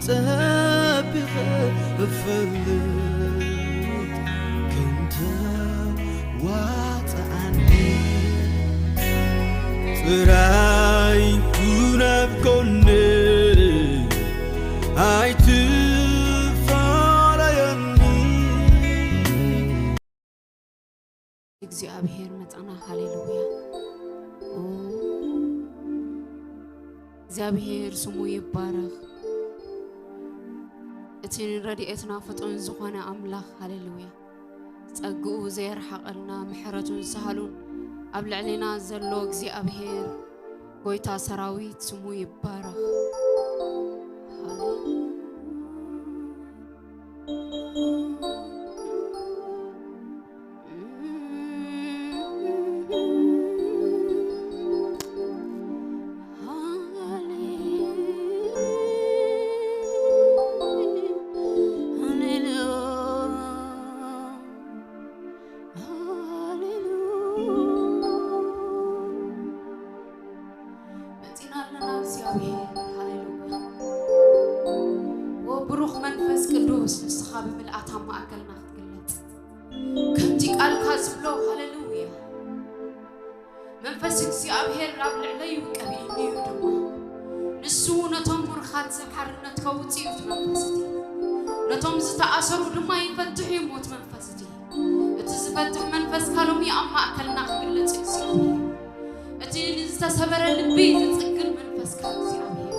ጸቢቐ እፈልጥ ከም ተዋጽኣኒ፣ ጥራይ ኩን ኣብ ጎነይ ኣይትፋለየኒ። እግዚኣብሔር መጻና። ሃሌሉያ። ኦ፣ እግዚኣብሔር ስሙ ይባረኽ። እቲ ንረድኤትና ፍጡን ዝኾነ ኣምላኽ፣ ሃሌሉያ፣ ጸግኡ ዘየርሓቐልና፣ ምሕረቱን ሳህሉን ኣብ ልዕሌና ዘሎ እግዚኣብሔር፣ ጎይታ ሰራዊት ስሙ ይባረኽ። ሃሌሉያ። መጺና ኣለና እግዚኣብሔር። ሃሌሉያ። ወብሩኽ መንፈስ ቅዱስ፣ ንስኻ ብምልኣት ኣብ ማእከልና ክትግለጽ፣ ከምቲ ቃልካ ዝብሎ፣ ሃሌሉያ፣ መንፈስ እግዚኣብሔር ኣብ ልዕለዩ ቀቢእኒ እዩ ድማ፣ ንሱ ነቶም ምሩኻት ሰብ ሓርነት ከውጽእ እዩ እቲ መንፈስ እቲ፣ ነቶም ዝተኣሰሩ ድማ ይፈትሕ እዩ እሞ እቲ መንፈስ እቲ። እቲ ዝፈትሕ መንፈስካ ሎሚ ኣብ ማእከልና ክግለጽ እዩ እግዚኣብሔር። እቲ ንዝተሰበረ ልቢ ዝጽግን መንፈስካ እግዚኣብሔር።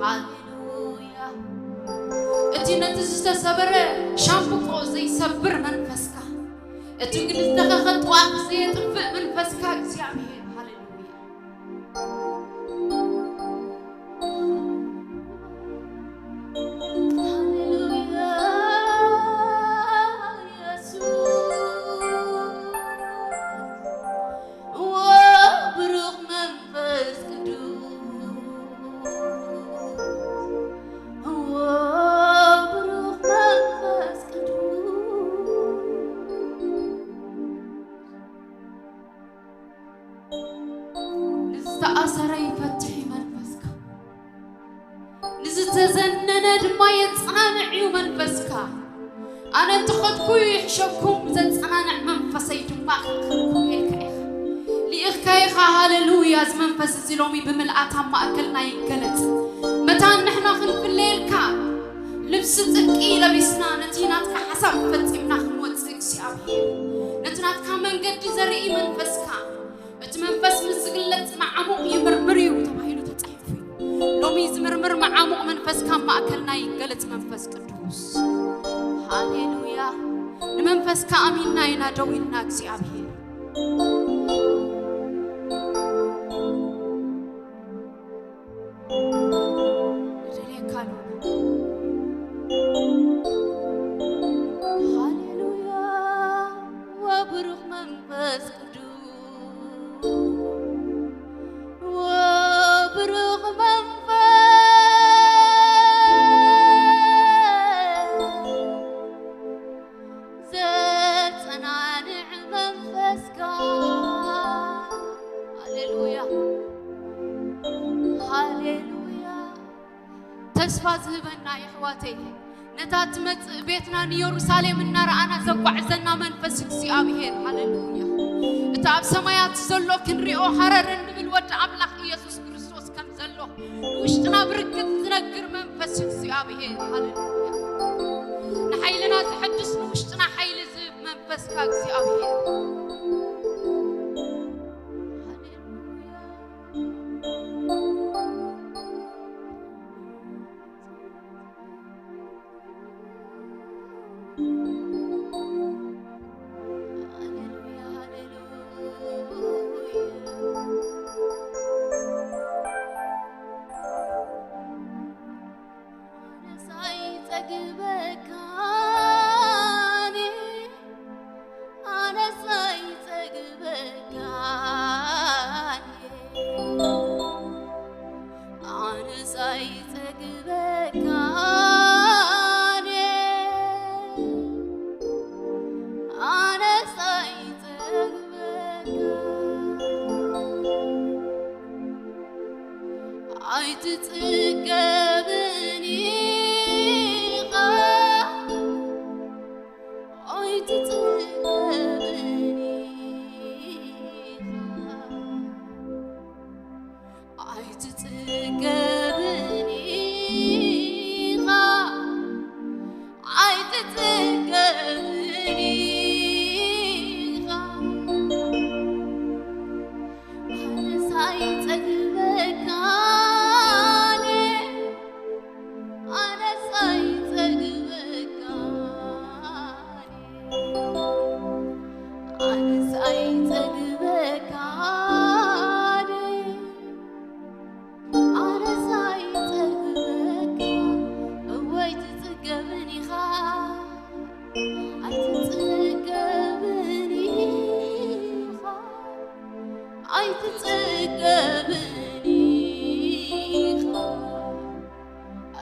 ሃሌሉያ። እቲ ነቲ ዝተሰበረ ሻምብቆ ዘይሰብር መንፈስካ፣ እቲ ግን ዝተኸኸ ጥዋፍ ዘየጥፍእ መንፈስካ እግዚኣብሔር። ሃሌሉያ። ሃሌሉያ፣ ኢየሱስ። ወብሩኽ መንፈስ ቅዱስ፣ ወብሩኽ መንፈስ ቅዱስ። ንዝተኣሰረ ይፈትሕ እዩ መንፈስካ። ንዝተዘነነ ድማ የጸናንዕ እዩ መንፈስካ። ኣነ እንተኸድኩ ይሕሸኩም፣ ዘጸናንዕ መንፈሰይ ድማ ክልክልኩም ኢልካ ኢኻ። ልኢኽካ ኢኻ። ሃሌሉያ። እዚ መንፈስ እዚ ሎሚ ብምልኣት ኣብ ማእከልና ይገለጽ። መታን ንሕና ክንፍለየልካ፣ ልብሲ ጽድቂ ለቢስና፣ ነቲ ናትካ ሓሳብ ፈጺምና ክንወጽእ፣ እግዚኣብሔር፣ ነቲ ናትካ መንገዲ ዘርኢ መንፈስካ፣ እቲ መንፈስ ምስ ዝግለጽ መዓሙቕ ይምርምር እዩ ተባሂሉ ተጻሒፉ እዩ። ሎሚ ዝምርምር መዓሙቕ መንፈስካ ኣብ ማእከልና ይገለጽ መንፈስ ቅዱስ። ሃሌሉያ። ንመንፈስካ ኣሚንና ኢና ደው ኢልና እግዚኣብሔር። ንደልየካ ሎሚ። ሃሌሉያ። ወብሩኽ መንፈስ ቅዱስ፣ ወብሩኽ መንፈስ ዘጸናንዕ መንፈስካ። ሃሌሉያ፣ ሃሌሉያ። ተስፋ ዝህበና የሕዋተይ፣ ነታ ትመጽእ ቤትና ንየሩሳሌም እናረኣና ዘጓዕዘና መንፈስ እግዚኣብሔር። ሃሌሉያ። እቲ ኣብ ሰማያት ዘሎ ክንሪኦ ሃረር እንብል ወዲ ኣምላኽ ኢየሱስ ክርስቶስ ከም ዘሎ ንውሽጥና ብርግጽ ዝነግር መንፈስ እግዚኣብሔር። ሃሌሉያ። ንሓይልና ዘሐድስ ንውሽጥና ሓይሊ ዝህብ መንፈስካ እግዚኣብሔር። ሃሌሉያ። ሃሌሉያ፣ ሃሌሉያ። ኣነስ ኣይጸግበካን፣ ኣነስ ኣይጸግበካን፣ ኣነስ ኣይጸግበካን፣ ኣነስ ኣይጸግበካን። ኣይትጽገብን ኣይጸግበካን፣ ኣነስ ኣይጸግበካ፣ እወ ኣይትጽገብን ኢኻ፣ ኣይትጽገብን ኢኻ፣ ኣይትጽገብን ኢኻ፣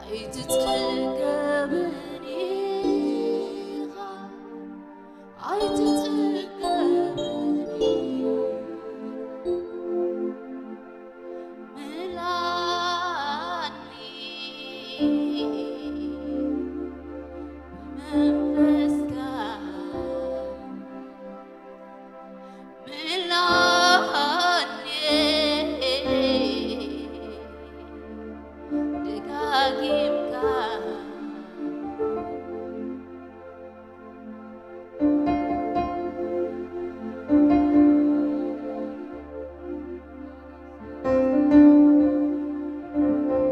ኣይትጽገብን ኢኻ። ኣይትጽገብን ኢኻ። ምላኒ ብመንፈስካ፣ ምላኒ ደጋጊምካ።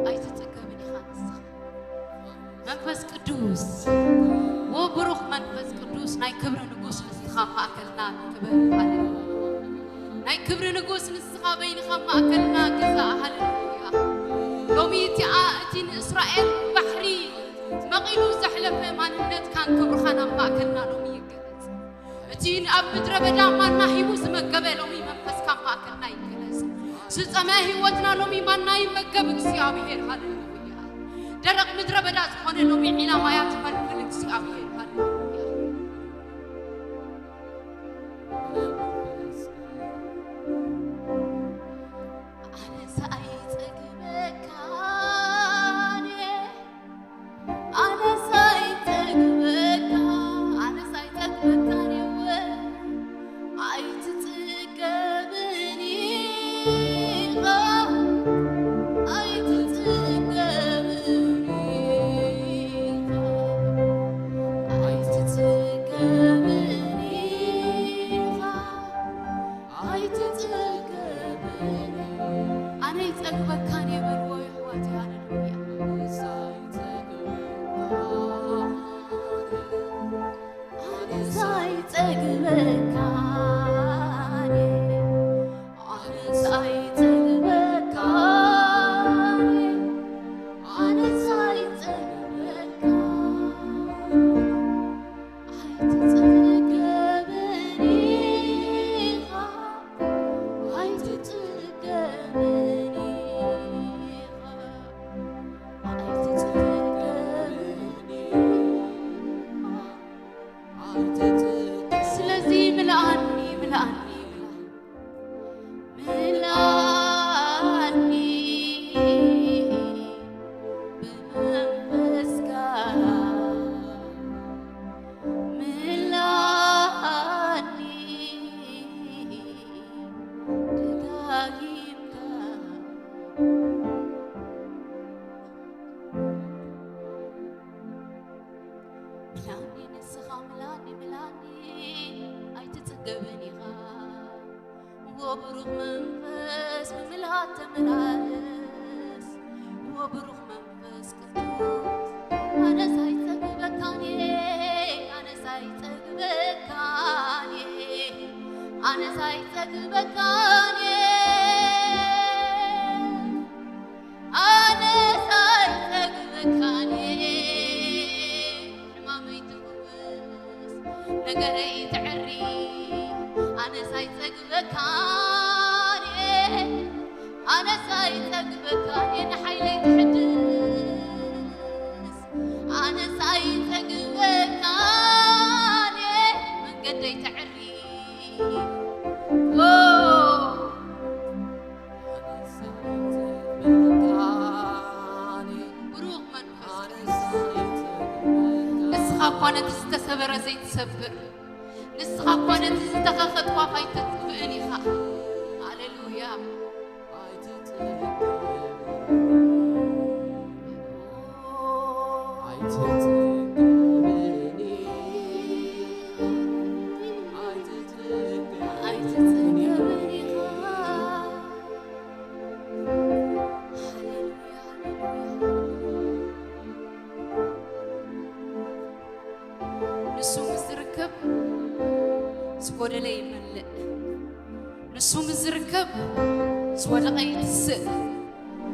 ኣይትጽገብን ኢኻ ንስኻ። መንፈስ ቅዱስ፣ ወብሩኽ መንፈስ ቅዱስ፣ ናይ ክብሪ ንጉስ ንስኻ ኣብ ማእከልና ክበር። ሃሌሉያ። ናይ ክብሪ ንጉስ ንስኻ በይንኻ ኣብ ማእከልና ግዛእ። ሃሌሉያ። ሎሚ እቲ ኣ-፣ እቲ ንእስራኤል ባሕሪ መቒሉ ዘሕለፈ ማንነትካን ክብርኻን ኣብ ማእከልና ሎሚ ይገለጽ። እቲ ኣብ ምድረ በዳ ማና ሂቡ ዝመገበ ሎሚ መንፈስካ ኣብ ማእከልና ይገለጽ። ዝጸመ ህይወትና ሎሚ ማና ይመገብ እግዚኣብሔር። ሃሌሉያ። ደረቕ ምድረ በዳ ዝኾነ ሎሚ ዒላ ማያት ፈልፍል እግዚኣብሔር። ሃሌሉያ። ኣነስ ኣይጸግበካን እየ፣ ኣነስ ኣይጸግበካ፣ ኣነስ ኣይጸግበካን እየ፣ ኣይትጽገብን ኢኻ፣ ኣይትጽገብን ኢኻ፣ ኣይትጽገብን ኢኻ። ኣይትጽገብን። ኣነ ይጸግበካን እየ በልዎ የሕዋተይ። ሃሌሉያ። ኣነስ ኣይጸግበካን። ኣነስ ኣይጸግበካን። ኣነስ ኣይጸግበካን። ኣይትጽገብን ኢኻ፣ ኣይትጽገብን ኢኻ፣ ኣይትጽገብን ኢኻ። ስለዚ ምልኣኒ፣ ምልኣኒ፣ ምልኣኒ። ምላኒ ብመንፈስካ፣ ምላኒ ደጋጊምካ። ምላኒ ንስኻ፣ ምላኒ፣ ምላኒ ኣይትጽገብን ኢኻ። ወብሩኽ መንፈስ ብምልኣት ተመላለስ። ወብሩኽ መንፈስ ቅዱስ ኣነስ ኣይጸግበካን እየ፣ ኣነስ ኣይጸግበካን እየ፣ ኣነስ ኣይጸግበካን እየ፣ ኣነስ ኣይጸግበካን እየ። ሕማመይ ትፍውስ፣ ነገረይ ተዕሪ፣ ኣነስ ኣይጸግበካን እየ፣ ኣነስ ኣይጸግበካን እየ፣ ንሓይለይ ትሕድስ፣ ኣነስ ኣይጸግበካን እየ፣ መንገደይ ተዕሪ። ኦ፣ ብሩኽ መንፈስ ቅዱስ፣ ንስኻ እኳ ነቲ ዝተሰበረ ዘይትሰብር፣ ንስኻ እኳ ነቲ ዝተኸኸ ጥዋፍ ኣይተጥፍእን ኢኻ። ሃሌሉያ። ኣይትጽገብን ኢኻ። ሃሌሉያ፣ ሃሌሉያ። ንሱ ምስ ዝርከብ ዝጎደለ ይመልእ። ንሱ ምስ ዝርከብ ዝወደቐ ይትስእ።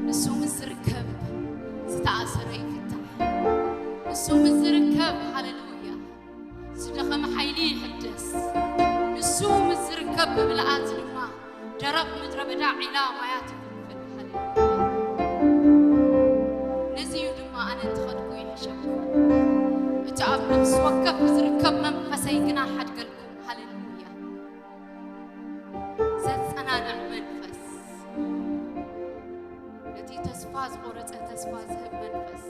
ንሱ ምስ ዝርከብ ዝተኣሰረ ይፍታሕ። ንሱ ምስ ዝርከብ፣ ሃሌሉያ፣ ዝደኸመ ሓይሊ ይሕደስ። ንሱ ምስ ዝርከብ ምልኣት ድማ ደረቕ ምድረ በዳ ዒላ ማያት ይፍልፍል። ሃሌሉያ። ነዚ እዩ ድማ ኣነ እንተኸድኩ ይሕሸኩም። እቲ ኣብ ነፍሲ ወከፍ ዝርከብ መንፈሰይ ግና ሓድገልኩም። ሃሌሉያ። ዘጸናንዕ መንፈስ፣ ነቲ ተስፋ ዝቖረጸ ተስፋ ዝህብ መንፈስ።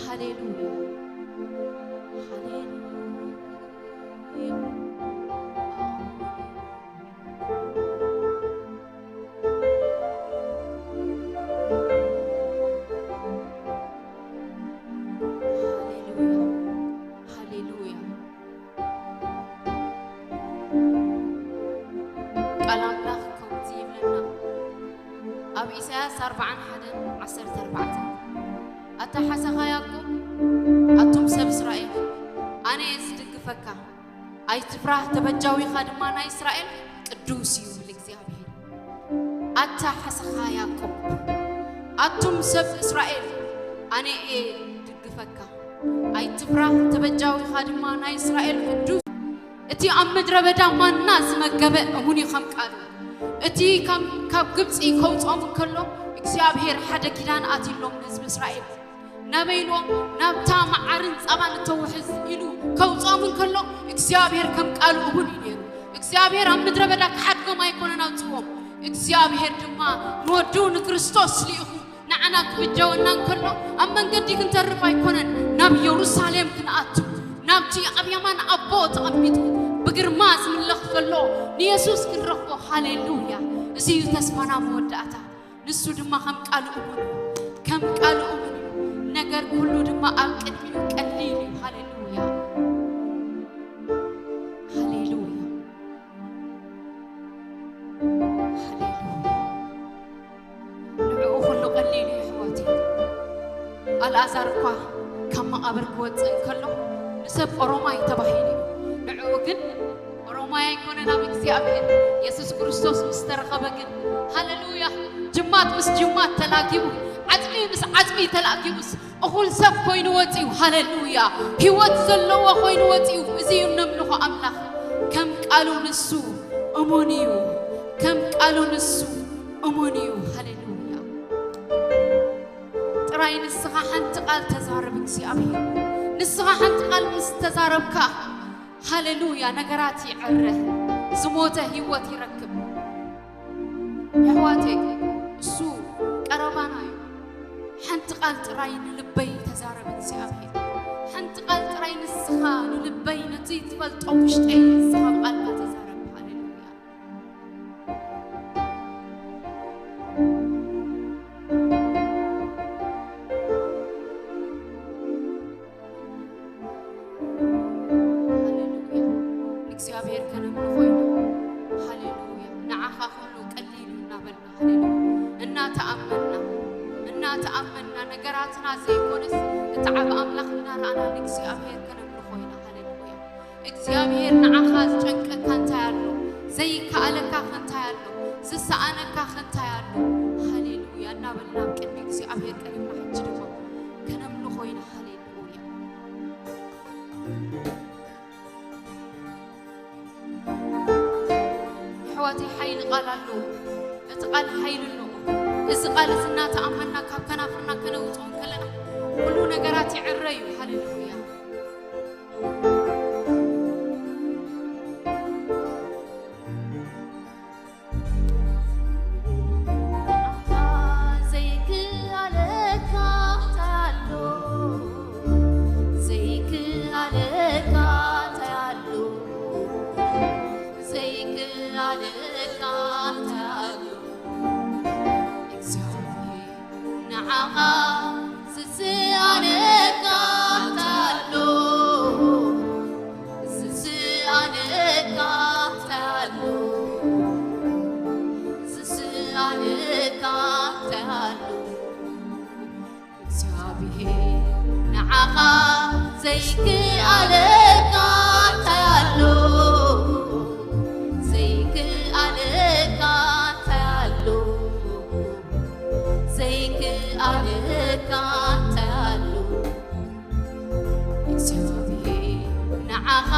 ሃሌሉያ። ሃሌሉያ። ሃሌሉያ። ሃሌሉያ። ቃል ኣምላኽ ከምዚ ይብለና ኣብ ኢሳያስ ኣርብዓን ሓደን ዓሰርተ ኣርባዕተ፣ ኣታ ሓሰኻ ያዕቆብ፣ ኣቱም ሰብ እስራኤል፣ ኣነ እየ ዝድግፈካ። ኣይትፍራህ፣ ተበጃዊኻ ድማ ናይ እስራኤል ቅዱስ እዩ ይብል እግዚኣብሔር። ኣታ ሓሰኻ ያዕቆብ፣ ኣቱም ሰብ እስራኤል፣ ኣነ እየ ድግፈካ። ኣይትፍራህ፣ ተበጃዊኻ ድማ ናይ እስራኤል ቅዱስ። እቲ ኣብ ምድረ በዳ ማና ዝመገበ እሙን እዩ ከም ቃሉ። እቲ ካብ፣ ካብ ግብፂ ከውፅኦም እንከሎ እግዚኣብሔር ሓደ ኪዳን ኣትዩሎም ንህዝቢ እስራኤል። ናበይ ኢልዎም? ናብታ መዓርን ጸባን እተውሕዝ ኢሉ ከውጽኦም እንከሎ፣ እግዚኣብሔር ከም ቃሉ እሙን እዩ ነይሩ። እግዚኣብሔር ኣብ ምድረ በዳ ክሓድጎም ኣይኮነን ኣውጽዎም። እግዚኣብሔር ድማ ንወዱ ንክርስቶስ ልኢኹ ንዓና ክብጀወና እንከሎ፣ ኣብ መንገዲ ክንተርፍ ኣይኮነን፣ ናብ ኢየሩሳሌም ክንኣቱ፣ ናብቲ ኣብ የማን ኣቦ ተቐሚጡ ብግርማ ዝምለኽ ዘሎ ንየሱስ ክንረኽቦ። ሃሌሉያ! እዚ እዩ ተስፋና መወዳእታ። ንሱ ድማ ከም ቃሉ እሙን እዩ። ከም ቃሉ እሙን እዩ። ነገር ኩሉ ድማ ኣብ ቅድሚኡ ቀሊል እዩ። ሃሌሉያ። ሃሌሉያ። ሃሌሉያ። ንዕኡ ኩሉ ቀሊል እዩ ኣሕዋተይ። ኣልኣዛር እኳ ካብ መቓብር ክወጽእ እንከሎ ንሰብ ኦሮማይ ተባሂሉ እዩ። ንዕኡ ግን ኦሮማይ ኣይኮነን ኣብ እግዚኣብሔር። የሱስ ክርስቶስ ምስ ተረኸበ ግን፣ ሃሌሉያ፣ ጅማት ምስ ጅማት ተላጊቡ፣ ዓጽሚ ምስ ዓጽሚ ተላጊቡስ፣ እኹል ሰብ ኮይኑ ወጺኡ። ሃሌሉያ፣ ህይወት ዘለዎ ኮይኑ ወጺኡ። እዚ እዩ እነምልኾ ኣምላኽ። ከም ቃሉ ንሱ እሙን እዩ። ከም ቃሉ ንሱ እሙን እዩ። ሃሌሉያ። ጥራይ ንስኻ ሓንቲ ቃል ተዛረብ እግዚኣብሔር። ንስኻ ሓንቲ ቃል ምስ ተዛረብካ፣ ሃሌሉያ፣ ነገራት ይዕረ፣ ዝሞተ ህይወት ይረክብ። የሕዋተይ፣ እሱ ቀረባና እዩ። ሓንቲ ቃል ጥራይ ንልበይ ተዛረብ እግዚኣብሔር። ሓንቲ ቃል ጥራይ ንስኻ ንልበይ፣ ነቲ ትፈልጦ ውሽጠይ ንስኻ ብቃልካ ተዛረብ። ሃሌሉያ። ሃሌሉያ። ንእግዚኣብሔር ከነምልኾ ኢና። ሃሌሉያ። ንዓኻ ኩሉ ቀሊል እዩ እናበልና፣ ሃሌሉያ፣ እናተኣመንና፣ እናተኣመንና፣ ነገራትና ዘይኮነስ እቲ ዓቢ ኣምላኽ እናረኣና ንእግዚኣብሔር ከነምልኾ ኢና። ሃሌሉያ። እግዚኣብሔር ንዓኻ ዝጨንቀካ እንታይ ኣሎ? ዘይከኣለካ ከ እንታይ ኣሎ? ዝሰኣነካ ከ እንታይ ኣሎ? ሃሌሉያ እናበልና ኣብ ቅድሚ እግዚኣብሔር ቀሪብና ሕጂ ድማ ከነምልኾ ኢና። ሃሌሉያ። የሕዋተይ፣ ሓይሊ ቃል ኣለዎ። እቲ ቃል ሓይሊ ኣለዎ። እዚ ቃል እዚ እናተኣመንና ካብ ከናፍርና ከነውፅኦ እንከለና፣ ኩሉ ነገራት ይዕረ እዩ። ሃሌሉያ። ንዓኻ ዝስኣነካ እንታይ ኣሎ? ዝስኣነካ እንታይ ኣሎ? ዝስኣነካ እንታይ ኣሎ? እግዚኣብሔር ንዓኻ ዘይክኣለካ እንታይ ኣሎ? ዘይክኣለካ እንታይ ኣሎ? ዘይክኣለካ እንታይ ኣሎ? እግዚኣብሔር ንዓኻ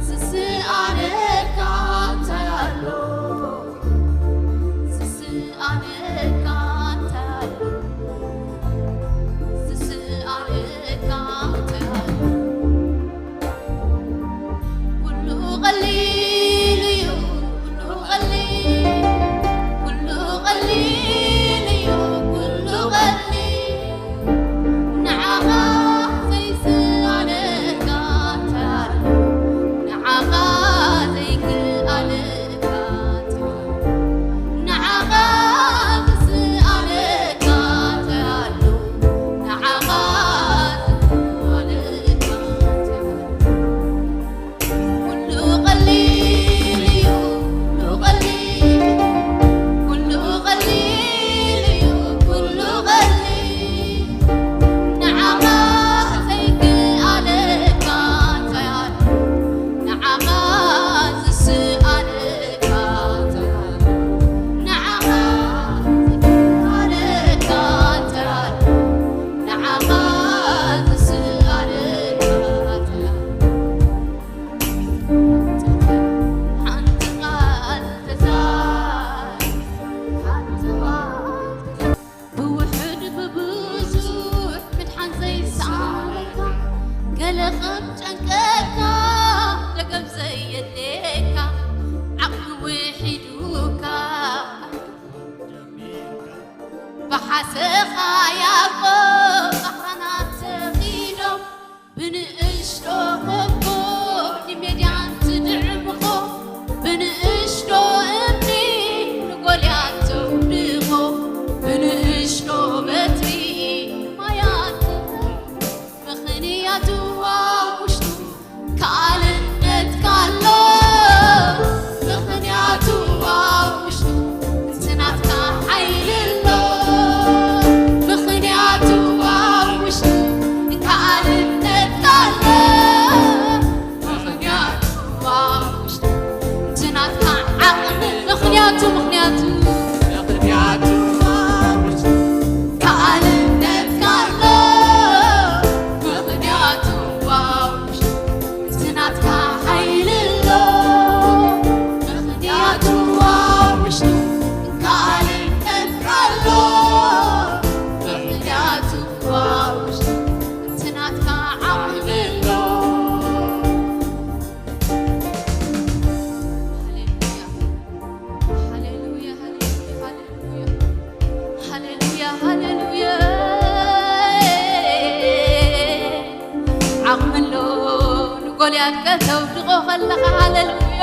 ዝስኣነካ እንታይ ኣሎ? ዝስኣነካ እንታይ ኣሎ? ዝስኣነካ እንታይ ኣሎ? ኩሉ ቀሊል እዩ፣ ኩሉ ቀሊል፣ ኩሉ ቀሊል እዩ፣ ኩሉ ቀሊል። ንዓኻ ዘይስኣነካ እንታይ ኣሎ? ንዓኻ ዘይክኣለካ እንታይ ኣሎ? ንዓኻ ዝስኣነካ እንታይ ኣሎ? ንዓኻ ዝስኣነካ እንታይ ኣሎ? ኩሉ ቀሊል እዩ፣ ኩሉ ቀሊል፣ ኩሉ ቀሊል እዩ፣ ኩሉ ቀሊል። ንዓኻ ዘይክኣለካ እንታይ ኣሎ? ንዓኻ ዝስኣነካ እንታይ ኣሎ? ንዓኻ ዝስኣነካ እንታይ ኣሎ? ንዓኻ ዝስኣነካ እንታይ ኣሎ? ሓንቲ ቃል ተዛረብ፣ ሓንቲ ቃል ተዛረብ። ብውሑድ ብብዙሕ ምድሓን ዘይሰኣነካ፣ ገለ ከም ጨንቀካ፣ ደገፍ ዘየድልየካ፣ ዓቕሚ ውሒዱካ፣ ብሓሰኻ ያዕቆብ ኣኽራናት ተኺሎም፣ ብንእሽቶ ኮኮብ ንሜድያን ትድዕምኾ፣ ብንእሽቶ እምኒ ንጎልያድ ተውድቖ፣ ብንእሽቶ በትሪ ንማያት ትኸ-፣ ምኽንያቱ ኣብ ውሽጡ ከኣልነትካ ኣሎ፣ ምኽንያቱ ኣብ ውሽጡ እቲ ናትካ ሓይሊ ኣሎ፣ ምኽንያቱ ኣብ ውሽጡ ከኣልነትካ ኣሎ፣ ምኽንያቱ ኣብ ውሽጡ እቲ ናትካ ዓቕሚ፣ ምኽንያቱ፣ ምኽንያቱ፣ ምኽንያቱ ኣብ ውሽጡ ከኣልነትካ ኣሎ፣ ምኽንያቱ ኣብ ውሽጡ እቲ ናትካ ሓይሊ ኣሎ፣ ምኽንያቱ ኣብ ውሽጡ ከኣልነትካ ኣሎ፣ ምኽንያቱ ኣብ ውሽጡ እቲ ናትካ ዓቕሚ ኣሎ። ሃሌሉያ፣ ሃሌሉያ፣ ሃሌሉያ፣ ሃሌሉያ። ሃሌሉያ፣ ሃሌሉያ። ዓቕሚ ኣሎ ንጎልያድ ከተውድቖ ከለኻ፣ ሃሌሉያ፣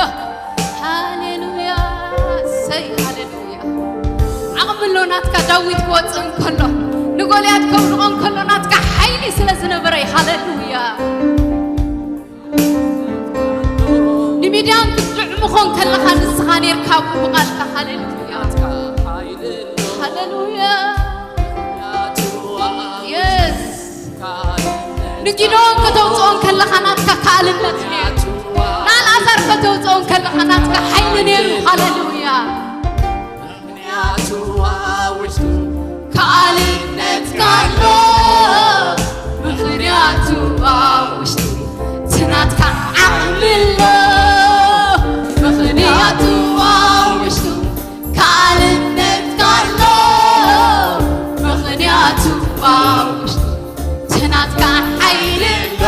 ሃሌሉያ፣ እሰይ፣ ሃሌሉያ። ዓቕሚ ኣሎ ናትካ ዳዊት ክወጽእ እንከሎ፣ ንጎልያድ ከውድቖ እንከሎ ናትካ ሓይሊ ስለ ዝነበረ እዩ። ሃሌሉያ። ንምድያን ክትጥዕም ኾን ከለኻ ንስኻ ኔርካ ብቃልካ። ሃሌሉያ፣ ሃሌሉያ። የስ። ንጊዶን ከተውፅኦን ከለኻ ናትካ ከኣልነት ነይሩ። ንኣልኣዛር ከተውፅኦን ከለኻ ናትካ ሓይሊ ነይሩ። ሃሌሉያ። ምኽንያቱ ኣብ ውሽጡ ከኣልነትካ ኣሎ። ምኽንያቱ ኣብ ውሽጡ እቲ ናትካ ዓቕሚ ኣሎ። ምኽንያቱ ኣብ ውሽጡ ከኣልነትካ ኣሎ። ምኽንያቱ ኣብ ውሽጡ እቲ ናትካ ሓይሊ ኣሎ።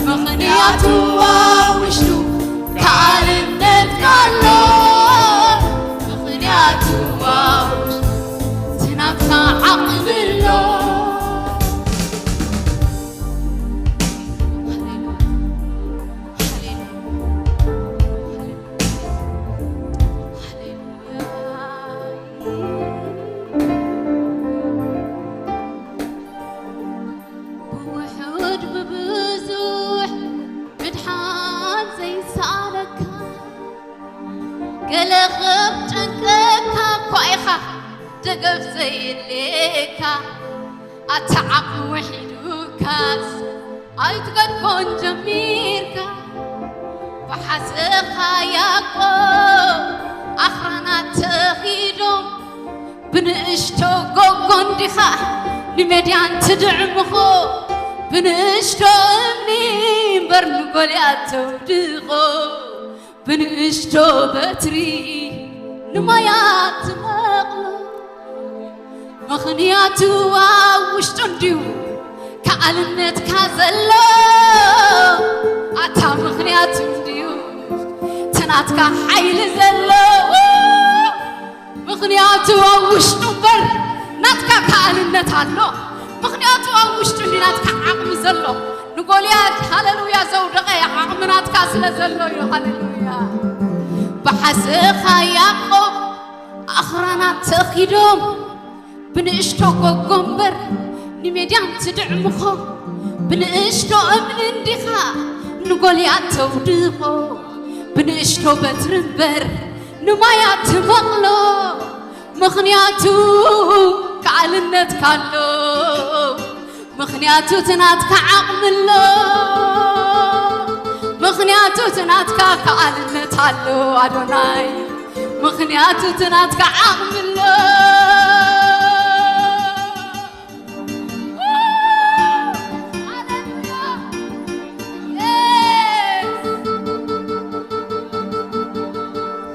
ምኽንያቱ ኣብ ውሽጡ ከኣልነትካ ኣሎ። ምኽንያቱ ኣብ ውሽጡ እቲ ናትካ ዓቕሚ ኣሎ። ደገፍ ዘየድልየካ፣ ኣታ ዓቕሚ ውሒዱካስ ኣይትገድፎን ጀሚርካ። ብሓሰኻ ያዕቆብ ኣኽራናት ተኺዶም፣ ብንእሽቶ ጎጎ እንዲኻ ንመድያን ትድዕምኾ፣ ብንእሽቶ እምኒ እምበር ንጎልያድ ተውድቖ፣ ብንእሽቶ በትሪ ንማያት ትመቕሎ። ምኽንያቱ ኣብ ውሽጡ እንድዩ ከኣልነትካ ዘሎ። ኣታ ምኽንያቱ እንድዩ ተናትካ ሓይሊ ዘሎ። ምኽንያቱ ኣብ ውሽጡ እምበር ናትካ ከኣልነት ኣሎ። ምኽንያቱ ኣብ ውሽጡ እንዲ ናትካ ዓቕሚ ዘሎ። ንጎልያድ፣ ሃሌሉያ፣ ዘውደቐ ዓቕሚ ናትካ ስለ ዘሎ እዩ። ሃሌሉያ። ብሓሰኻ ያዕቆብ ኣኽራናት ተኺዶም፣ ብንእሽቶ ጎጎ እምበር ንሜድያን ትድዕምኾ፣ ብንእሽቶ እምኒ እንዲኻ ንጎልያድ ተውድቖ፣ ብንእሽቶ በትሪ እምበር ንማያት ትመቕሎ። ምኽንያቱ ከኣልነትካ ኣሎ። ምኽንያቱ እቲ ናትካ ዓቕሚ ኣሎ። ምኽንያቱ እቲ ናትካ ከኣልነት ኣሎ ኣዶናይ። ምኽንያቱ እቲ ናትካ ዓቕሚ ኣሎ። ሃሌሉያ። የስ።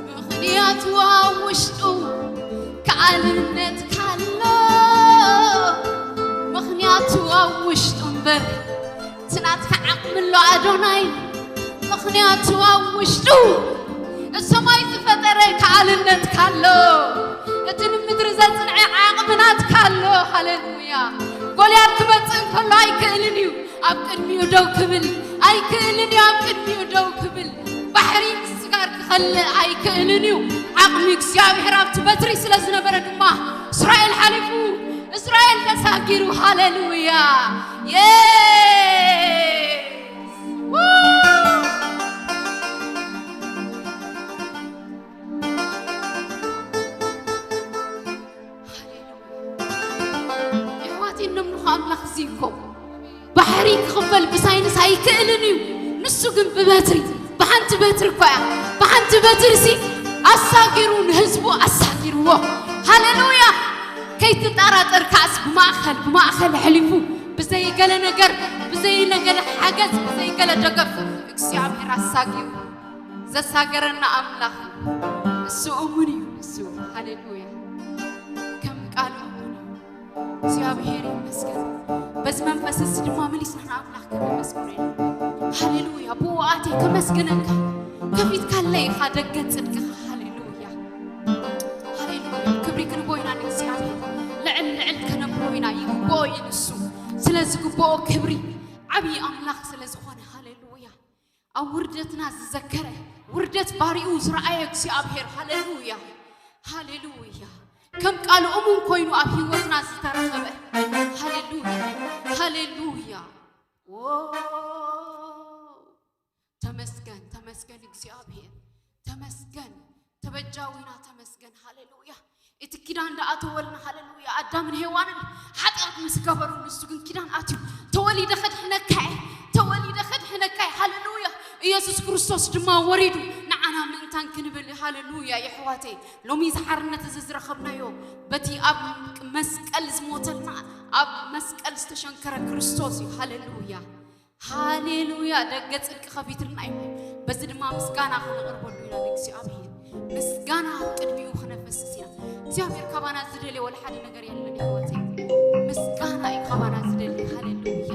ምኽንያቱ ኣብ ውሽጡ ከኣልነትካ ኣሎ። ምኽንያቱ ኣብ ውሽጡ እምበር እቲ ናትካ ዓቕሚ ኣሎ ኣዶናይ። ምኽንያቱ ኣብ ውሽጡ እቲ ሰማይ ዝፈጠረ ከኣልነትካ ኣሎ። እቲ ንምድሪ ዘጽንዐ ዓቕሚ ናትካ ኣሎ። ሃሌሉያ። ጎልያድ ክመጽእ እንከሎ ኣይክእልን እዩ ኣብ ቅድሚኡ ደው ክብል፣ ኣይክእልን እዩ ኣብ ቅድሚኡ ደው ክብል። ባሕሪ ምስጋር ክኸልእ ኣይክእልን እዩ። ዓቕሚ እግዚኣብሔር ኣብቲ በትሪ ስለ ዝነበረ ድማ እስራኤል ሓሊፉ፣ እስራኤል ተሳጊሩ። ሃሌሉያ። የስ። ው። የሕዋተይ፣ እነምልኾ ኣምላኽ እዚ እኮ ባሕሪ ክኽፈል ብሳይንስ ኣይክእልን እዩ። ንሱ ግን ብበትሪ፣ ብሓንቲ በትሪ እኮ እያ፣ ብሓንቲ በትሪ ሲ ኣሳጊሩ፣ ንህዝቡ ኣሳጊርዎ። ሃሌሉያ። ከይትጠራጠር ከኣስ ብማእኸል፣ ብማእኸል ኣሕሊፉ፣ ብዘይ ገለ ነገር፣ ብዘይ ገለ ሓገዝ፣ ብዘይ ገለ ደገፍ እግዚኣብሔር ኣሳጊሩ። ዘሳገረና ኣምላኽ እሱ እሙን እዩ። እሱ፣ ሃሌሉያ፣ ከም ቃሉ እሙን እዩ። እግዚኣብሔር ይመስገን። በዚ መንፈስ እዚ ድማ መሊስና ንኣምላኽ ከነመስግኖ ኢና። ሃሌሉያ። ብኡ ኣትየ ከመስግነካ፣ ከፊትካለይ ኢኻ ደገ ጽድቅኻ። ሃሌሉያ፣ ሃሌሉያ። ክብሪ ክንቦ ኢና ንእግዚኣብሔር። ልዕል ልዕል ከነብሎ ኢና። ይግብኦ እዩ ንሱ። ስለ ዝግብኦ ክብሪ፣ ዓብዪ ኣምላኽ ስለ ዝኾነ። ሃሌሉያ። ኣብ ውርደትና ዝዘከረ፣ ውርደት ባሪኡ ዝረኣየ እግዚኣብሔር። ሃሌሉያ፣ ሃሌሉያ። ከም ቃሉ እሙን ኮይኑ ኣብ ህይወትና ዝተረኸበ። ሃሌሉያ፣ ሃሌሉያ። ዎ፣ ተመስገን፣ ተመስገን እግዚኣብሔር፣ ተመስገን፣ ተበጃዊና፣ ተመስገን። ሃሌሉያ። እቲ ኪዳን ደኣ ተወልና። ሃሌሉያ። ኣዳምን ሄዋንን ሓጢኣት ምስ ገበሩ፣ ንሱ ግን ኪዳን ኣትዩ፣ "ተወሊደ ከድሕነካ እየ፣ ተወሊደ ከድሕነካ እየ።" ሃሌሉያ። ኢየሱስ ክርስቶስ ድማ ወሪዱ ንዓና ምእንታን ክንብል። ሃሌሉያ። የሕዋተይ፣ ሎሚ እዚ ሓርነት እዚ ዝረኸብናዮ በቲ ኣብ መስቀል ዝሞተልና፣ ኣብ መስቀል ዝተሸንከረ ክርስቶስ እዩ። ሃሌሉያ፣ ሃሌሉያ። ደገ ጽድቂ ከፊትልና እዩ። በዚ ድማ ምስጋና ክነቕርበሉ ኢና ንእግዚኣብሔር። ምስጋና ኣብ ቅድሚኡ ክነፈስስ ኢና። እግዚኣብሔር ካባና ዝደልዮ ወላ ሓደ ነገር የለን፣ የሕዋተይ። ምስጋና እዩ ካባና ዝደሊ። ሃሌሉያ።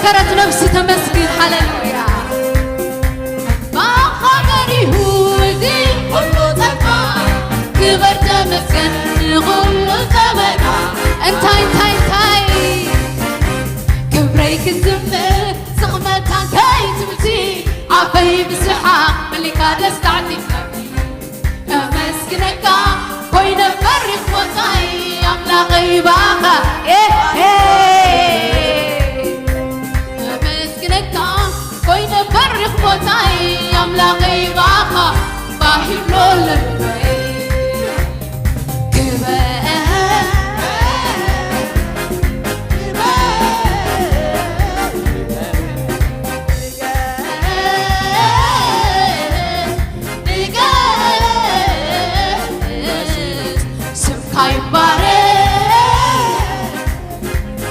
ከረት ነፍሲ ተመስግን። ሃሌሉያ። ብኣኻ በሪሁ እዚ ኩሉ ጸጋ፣ ክበር ተመስገን ንኹሉ ዘመና። እንታይ፣ እንታይ፣ እንታይ? ክብረይ ክዝምር፣ ስቕ መታን ከይትብልቲ፣ ኣፈይ ብስሓቕ መሊካ ደስታ ዓጢፍካ። ከመስግነካ ኮይነ በሪኽ ቦታይ ኣምላኸይ ብኣኻ። ኤ፣ ኤ። ከመስግነካ ኮይነ በሪኽ ቦታይ ኣምላኸይ ብኣኻ። ባሂሎ ልበይ። ክበር፣ ክበር፣ ክበር። ንገስ ስምካ ይባረክ፣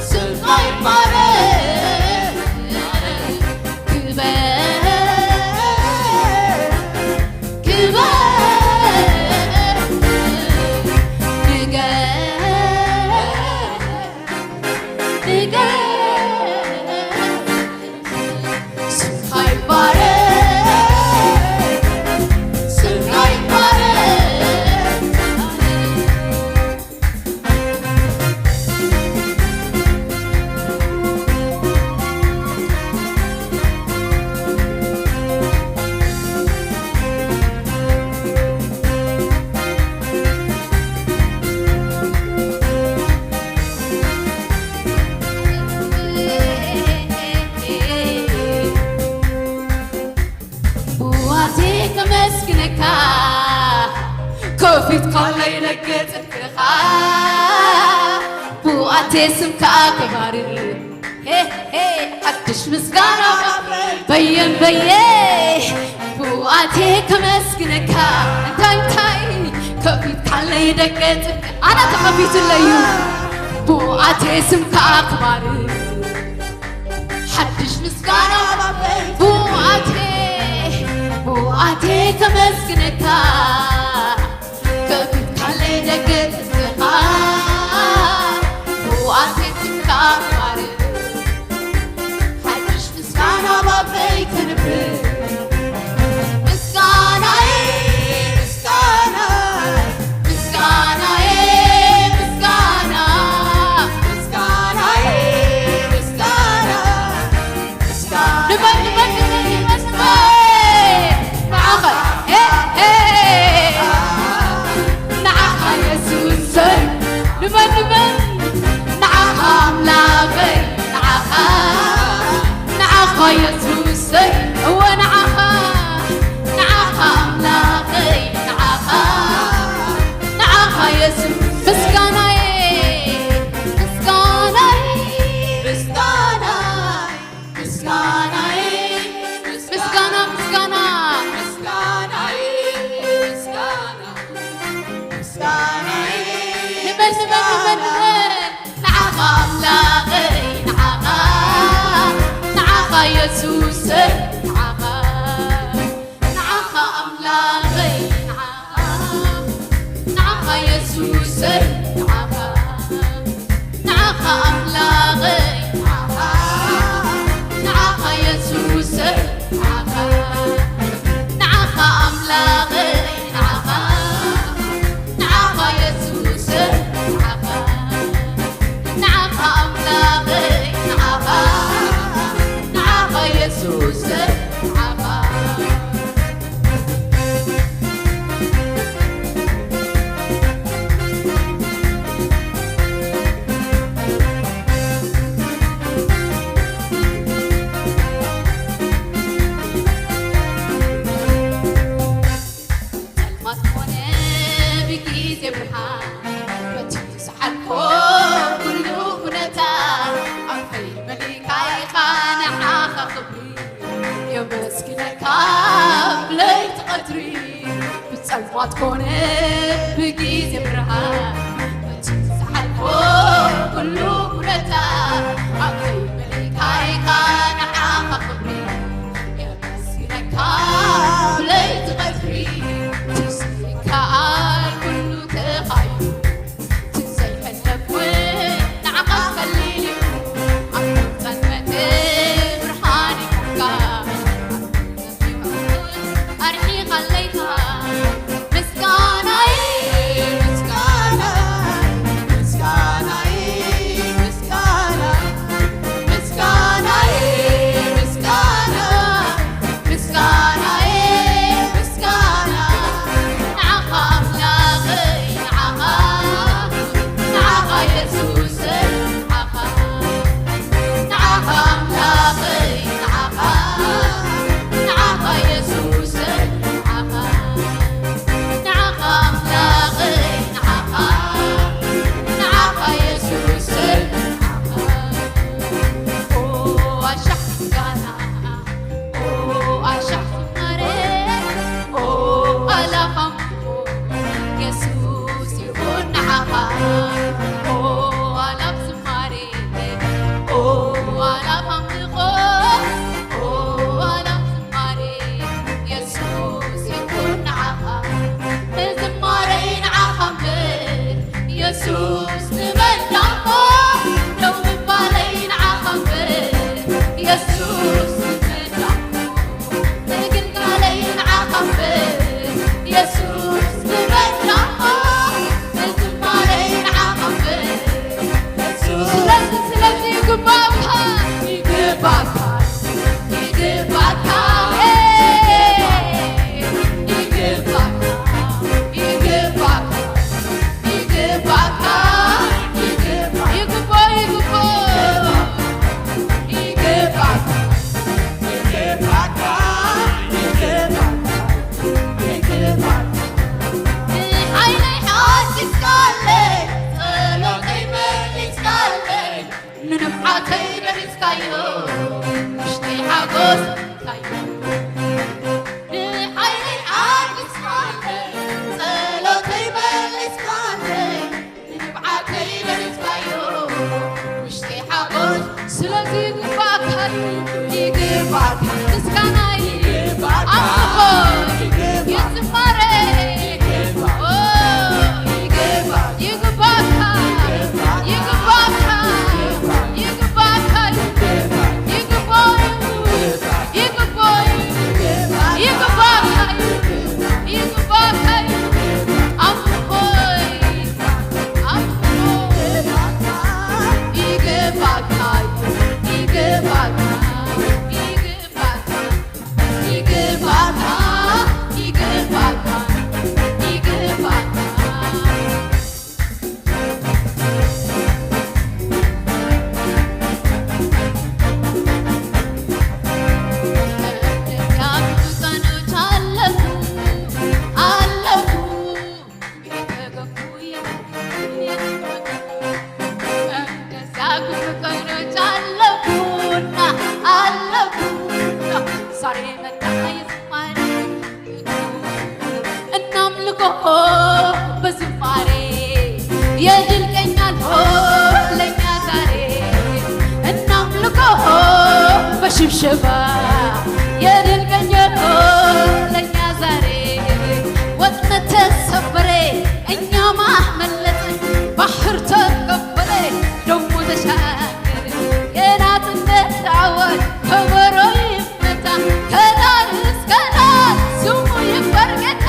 ስምካ ይባረክ። ክበር፣ ክበር፣ ንገስ፣ ንገስ። ስምካ ይባረክ፣ ስምካ ይባረክ። ብኣቴ ከመስግነካ፣ ከፊትካለይ ደገ ጽድቅኻ፣ ብኣቴ ስምካ ክባርኽ። ሄ፣ ሄ፣ ሓድሽ ምስጋና በየን በየ፣ ብኣቴ ከመስግነካ። እንታይ፣ እንታይ? ከፊትካለይ ደገ ጽድቅ፣ ኣነ ተኸፊቱለይ እዩ። ብኣቴ ስምካ ክባርኽ። ሓድሽ ምስጋና ብኣቴ፣ ብኣቴ ከመስግነካ። ከፊትካለይ ደገ ጽድቅኻ፣ ብኣቴ ስምካ ክባርኽ። ሓድሽ ምስጋና ባበይ ክንብር። ምስጋናይ፣ ምስጋናይ፣ ምስጋናይ፣ ምስጋና፣ ምስጋናይ፣ ምስጋና፣ ምስጋና። ንበል፣ ንበል፣ ንበል፣ ንበል፣ ንበል። ንዓኻ፣ ሄ፣ ሄ። ንዓኻ የሱሰይ፣ ንመን፣ ንመን? ንዓኻ ኣምላኸይ፣ ንዓኻ፣ ንዓኻ የሱሰይ፣ እወ ንዓኻ፣ ንዓኻ ኣምላኸይ፣ ንዓኻ፣ ንዓኻ የሱስ። ምስጋናይ፣ ምስጋናይ፣ ምስጋናይ፣ ምስጋናይ፣ ምስጋና፣ ምስጋና፣ ምስጋናይ፣ ምስጋና። ንበል፣ ንበል፣ ንበል፣ ንበል። ንዓኻ ኣምላኸይ፣ ንዓኻ፣ ንዓኻ የሱሰይ፣ ንዓኻ፣ ንዓኻ ኣምላኸይ፣ ንዓኻ፣ ንዓኻ የሱሰይ፣ ንዓኻ። ንዓኻ ኣምላኸይ፣ ንዓኻ፣ ንዓኻ የሱሰይ፣ ንዓኻ፣ ንዓኻ ኣምላኸይ፣ ንዓኻ፣ ንዓኻ የሱሰይ፣ ንዓኻ፣ ንዓኻ ኣምላኸይ፣ ንዓኻ፣ ንዓኻ የሱሰይ፣ ንዓኻ። ጸልማት ኮነ ብጊዜ ብርሃን፣ በቲ ዝሓልፎ ኩሉ ኩነታ፣ ኣፈይ መሊካ ኢኻ ንዓኻ ክብሪ። የመስግነካ ኣብ ለይቲ ቀትሪ፣ ብጸልማት ኮነ ብጊዜ ብርሃን፣ በቲ ዝሓልፎ ኩሉ ኩነታ፣ ኣፈይ መሊካ ኢኻ ንዓኻ ክብሪ። የመስግነካ ኣብ ለይቲ ቀትሪ፣ ትስካል ኩሉ ተኻዩ። ዘይሕለፍ እውን ንዓኻ ከሊሉ፣ ኣብ ጸልመት ስለዚ ይግባእካ እዩ፣ ይግባእካ ምስጋና፣ ይግባእካ ኣምልኾ፣ ይግባእካ ዝማሬ። ኦ፣ ይግባእካ፣ ይግባእካ፣ ይግባእካ፣ ይግባእካ፣ ይግባእካ፣ ይግባእካ፣ ይግባእካ፣ ኣምልኾ። እናምልኮ በዝማሬ የድል ቀኛል ሆ ለኛ ዛሬ። እናምልኮ በሽብሸባ የድል ቀኛል ሆ ለኛ ዛሬ። ወጥመድ ተሰበረ፣ እኛማ መለጥን፣ ባሕር ተከፈለ፣ ደሞ ተሻገረ። የናጽነት ታቦት ከበሮ ይመታ፣ ከዳር እስከ ዳር ስሙ ይክበር ጌታ።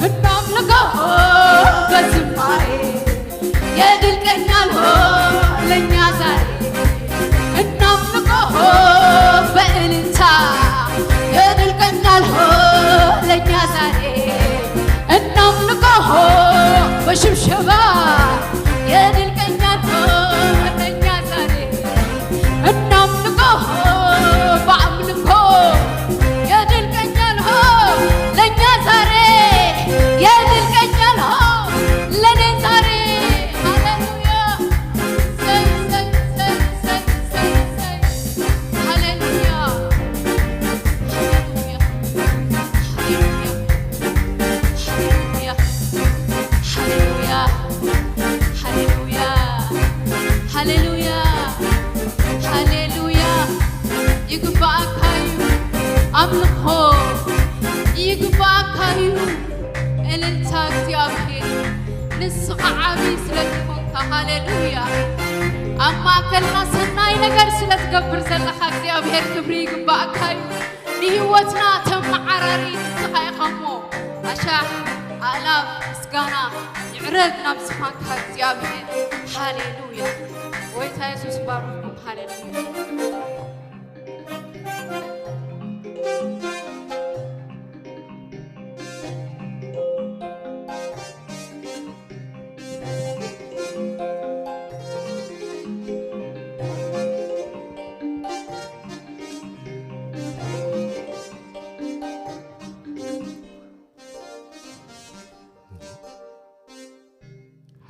እናምልኮ በዝማሬ የድል ቀኛል ሆ ለኛ ዛሬ። እናምልኮ በእልልታ የድል ቀኛል ሆ ለኛ ዛሬ። እናምልኮ በሽብሸባ የድል ቀኛል ሆ ለኛ ዛሬ። እናምልኮ በአምልኮ የድል ቀኛል ሆ ለኛ ዛሬ። የድል ቀኛል ሆ ለኔ ዛሬ። ሃሌሉያ። ሰይ፣ ሰይ፣ ሰይ፣ ሰይ፣ ሰይ፣ ሰይ። ሃሌሉያ። ሃሌሉያ። ሃሌሉያ። ሃሌሉያ። ሃሌሉያ። ሃሌሉያ። ሃሌሉያ። ይግባኣካ እዩ ኣምልኾ፣ ይግባኣካ እዩ እልልታ። እግዚኣብሔር ንስኻ ዓብዪ ስለ ዝኾንካ፣ ሃሌሉያ። ኣብ ማእከልና ሰናይ ነገር ስለ ትገብር ዘለኻ እግዚኣብሔር ክብሪ ይግባኣካ እዩ። ንህይወትና ተመዓራሪ ንስኻ ኢኻ እሞ፣ ኣሻሕ ኣእላፍ ምስጋና ይዕረግ ናብ ዝፋንካ እግዚኣብሔር። ሃሌሉያ። ጎይታ የሱስ ባርኩም። ሃሌሉያ።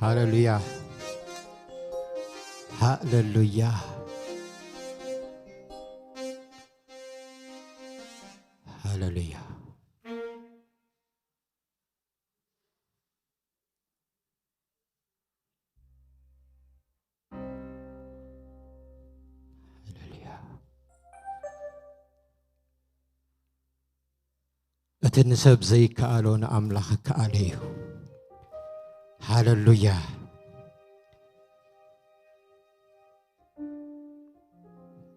ሃሌሉያ። ሃሌሉያ። ሃሌሉያ። ሃሌሉያ። እቲ ንሰብ ዘይከኣሎ ንኣምላኽ ከኣለ እዩ። ሃሌሉያ።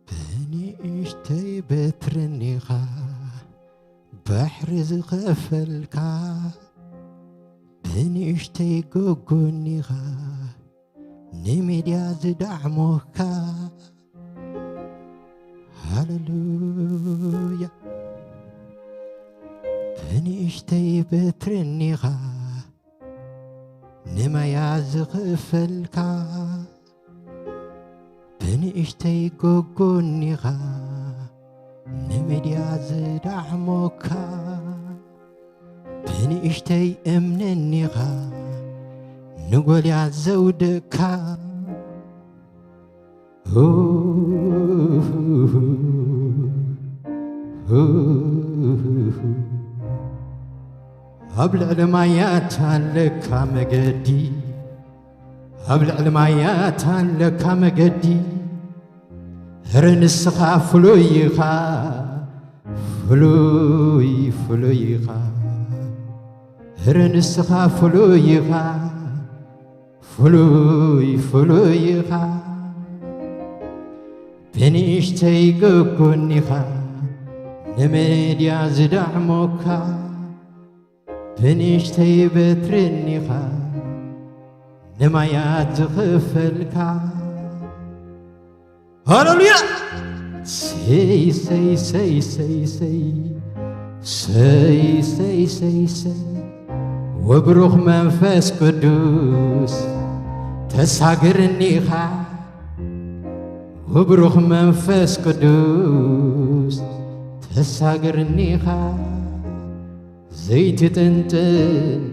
ብንእሽተይ በትርኒኻ ባሕሪ ዝኸፈልካ፣ ብንእሽተይ ጎጎኒኻ ንሜድያ ዝዳዕሞካ። ሃሌሉያ። ብንእሽተይ በትርኒኻ ንማያ ዝኽፈልካ፣ ብንእሽተይ ጎጎኒኻ ንሜድያ ዝዳዕሞካ፣ ብንእሽተይ እምንኒኻ ንጎልያድ ዘውደቅካ። ኣብ ልዕሊ ማያት ኣለካ መገዲ፣ ኣብ ልዕሊ ማያት ኣለካ መገዲ፣ እረ ንስኻ ፍሉይ ኢኻ፣ ፍሉይ ፍሉይ ኢኻ። እረ ንስኻ ፍሉይ ኢኻ፣ ፍሉይ ፍሉይ ኢኻ። ብንእሽተይ ገጎኒኻ ንመድያ ዝዳዕሞካ፣ ብንእሽተይ በትርኒኻ ንማያት ዝኸፈልካ። ሃሌሉያ! ሰይ ሰይ ሰይ ሰይ ሰይ ሰይ ሰይ ሰይ ሰይ ወብሩኽ መንፈስ ቅዱስ ተሳግርኒኻ፣ ወብሩኽ መንፈስ ቅዱስ ተሳግርኒኻ። ዘይትጥንጥን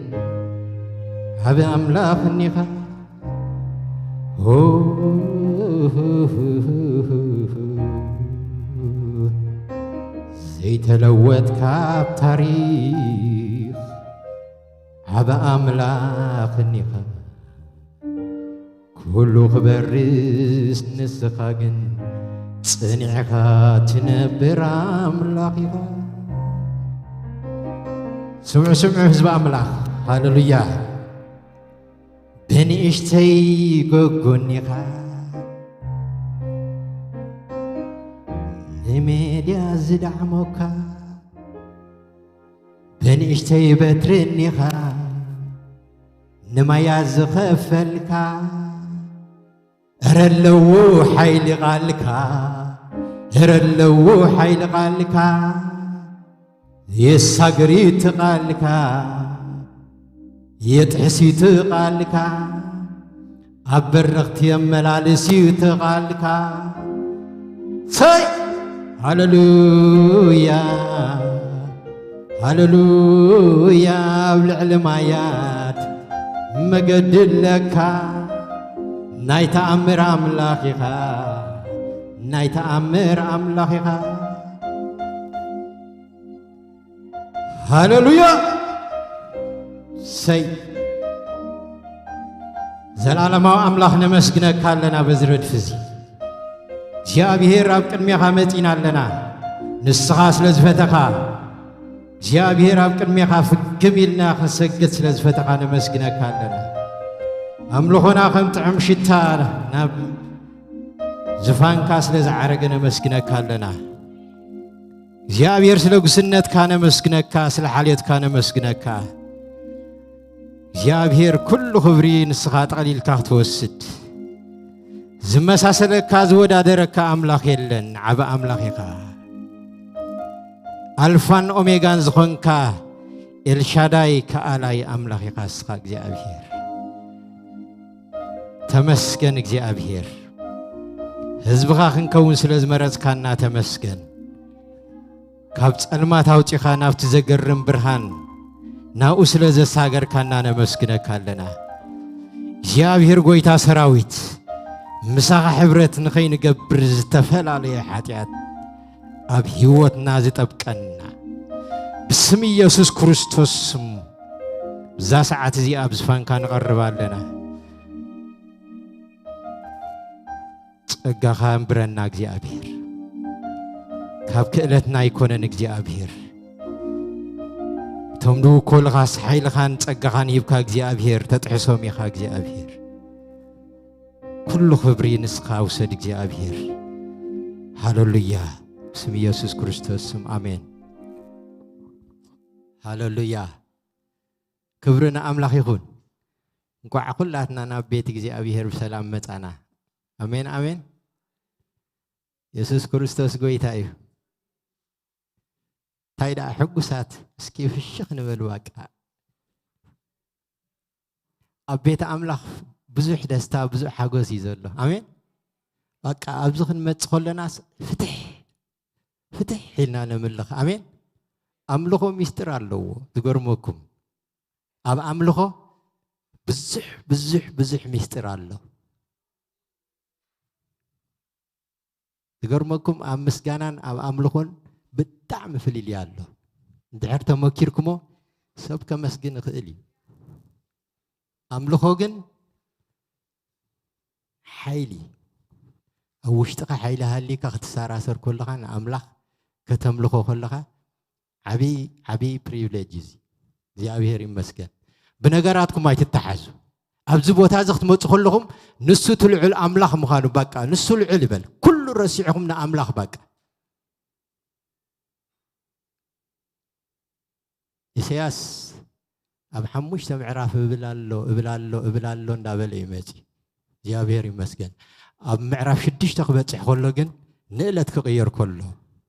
ዓቢ ኣምላኽ እኒኻ። ዘይተለወጥካ ኣብ ታሪኽ ዓቢ ኣምላኽ እኒኻ። ኩሉ ክበርስ ንስኻ ግን ጽኒዕኻ ትነብር ኣምላኽ ኢኻ። ስምዑ፣ ስምዑ ህዝቢ ኣምላኽ። ሃሌሉያ። ብንእሽተይ ጎጎኒኻ ንሜድያ ዝዳዕሞካ፣ ብንእሽተይ በትርኒኻ ንማያ ዝኸፈልካ፣ እረ ኣለዎ ሓይሊ ቃልካ፣ እረ ኣለዎ ሓይሊ ቃልካ፣ የሳግር እዩ እቲ ቃልካ፣ የጥሕስ እዩ እቲ ቃልካ፣ ኣብ በረኽቲ የመላልስ እዩ እቲ ቃልካ። ሰይ! ሃሌሉያ፣ ሃሌሉያ፣ ኣብ ልዕሊ ማያት መገዲ ኣለካ። ናይ ተኣምር ኣምላኽ ኢኻ፣ ናይ ተኣምር ኣምላኽ ኢኻ። ሃሌሉያ! ሰይ! ዘላለማዊ ኣምላኽ ነመስግነካ ኣለና በዚ ረድፊ እዚ። እግዚኣብሔር ኣብ ቅድሜኻ መጺና ኣለና። ንስኻ ስለ ዝፈተኻ፣ እግዚኣብሔር ኣብ ቅድሜኻ ፍግም ኢልና ክንሰግድ ስለ ዝፈተኻ ነመስግነካ ኣለና። ኣምልኾና ከም ጥዑም ሽታ ናብ ዝፋንካ ስለ ዝዓረገ ነመስግነካ ኣለና። እግዚኣብሔር ስለ ጉስነትካ ነመስግነካ፣ ስለ ሓልዮትካ ነመስግነካ። እግዚኣብሔር ኩሉ ክብሪ ንስኻ ጠቕሊልካ ክትወስድ። ዝመሳሰለካ ዝወዳደረካ ኣምላኽ የለን፣ ዓቢ ኣምላኽ ኢኻ። ኣልፋን ኦሜጋን ዝኾንካ ኤልሻዳይ ከኣላይ ኣምላኽ ኢኻ እስኻ እግዚኣብሔር። ተመስገን እግዚኣብሔር። ህዝብኻ ክንከውን ስለ ዝመረጽካና ተመስገን። ካብ ጸልማት ኣውጺኻ ናብቲ ዘገርም ብርሃን ናብኡ ስለ ዘሳገርካና ነመስግነካ ኣለና። እግዚኣብሔር ጐይታ ሰራዊት፣ ምሳኻ ሕብረት ንኸይንገብር ዝተፈላለየ ሓጢኣት ኣብ ህይወትና ዝጠብቀና፣ ብስም ኢየሱስ ክርስቶስ ስም፣ እዛ ሰዓት እዚኣ ኣብ ዝፋንካ ንቐርብ ኣለና። ጸጋኻ ኣንብረና እግዚኣብሔር። ካብ ክእለትና ኣይኮነን እግዚኣብሔር። እቶም ድውኮልኻስ ሓይልኻን ጸጋኻን ሂብካ እግዚኣብሔር፣ ተጥሕሶም ኢኻ እግዚኣብሔር። ኩሉ ክብሪ ንስኻ ውሰድ እግዚኣብሔር። ሃሌሉያ። ብስም ኢየሱስ ክርስቶስ ስም ኣሜን። ሃሌሉያ። ክብሪ ንኣምላኽ ይኹን። እንቋዕ ኩላትና ናብ ቤት እግዚኣብሔር ብሰላም መጻና። ኣሜን፣ ኣሜን። የሱስ ክርስቶስ ጐይታ እዩ። እንታይ ደኣ ሕጉሳት፣ እስኪ ፍሽኽ ንበል ባቃ። ኣብ ቤት ኣምላኽ ብዙሕ ደስታ፣ ብዙሕ ሓጎስ እዩ ዘሎ። ኣሜን። ባቃ ኣብዚ ክንመጽእ ከለናስ ፍትሕ፣ ፍትሕ ኢልና ነምልኽ። ኣሜን። ኣምልኾ ሚስጥር ኣለዎ። ዝገርመኩም፣ ኣብ ኣምልኾ ብዙሕ፣ ብዙሕ፣ ብዙሕ ሚስጥር ኣሎ። ዝገርመኩም፣ ኣብ ምስጋናን ኣብ ኣምልኾን ብጣዕሚ ፍልልይ ኣሎ። እንድሕር ተመኪርኩሞ፣ ሰብ ከመስግን ይኽእል እዩ። ኣምልኾ ግን ሓይሊ፣ ኣብ ውሽጥኻ ሓይሊ ሃሊካ ክትሰራሰር ከለኻ ንኣምላኽ ከተምልኾ ከለኻ ዓብይ ዓብይ ፕሪቪሌጅ እዩ። እግዚኣብሔር ይመስገን። ብነገራትኩም ኣይትተሓዙ። ኣብዚ ቦታ እዚ ክትመፁ ከለኹም ንሱ እቲ ልዑል ኣምላኽ ምዃኑ በቃ ንሱ ልዑል ይበል። ኩሉ ረሲዕኹም ንኣምላኽ በቃ። ኢሳያስ ኣብ ሓሙሽተ ምዕራፍ እብል ኣሎ እብል ኣሎ እብል ኣሎ እንዳበለ እዩ መፂ። እግዚኣብሔር ይመስገን። ኣብ ምዕራፍ ሽዱሽተ ክበፅሕ ከሎ ግን ንእለት ክቕየር ከሎ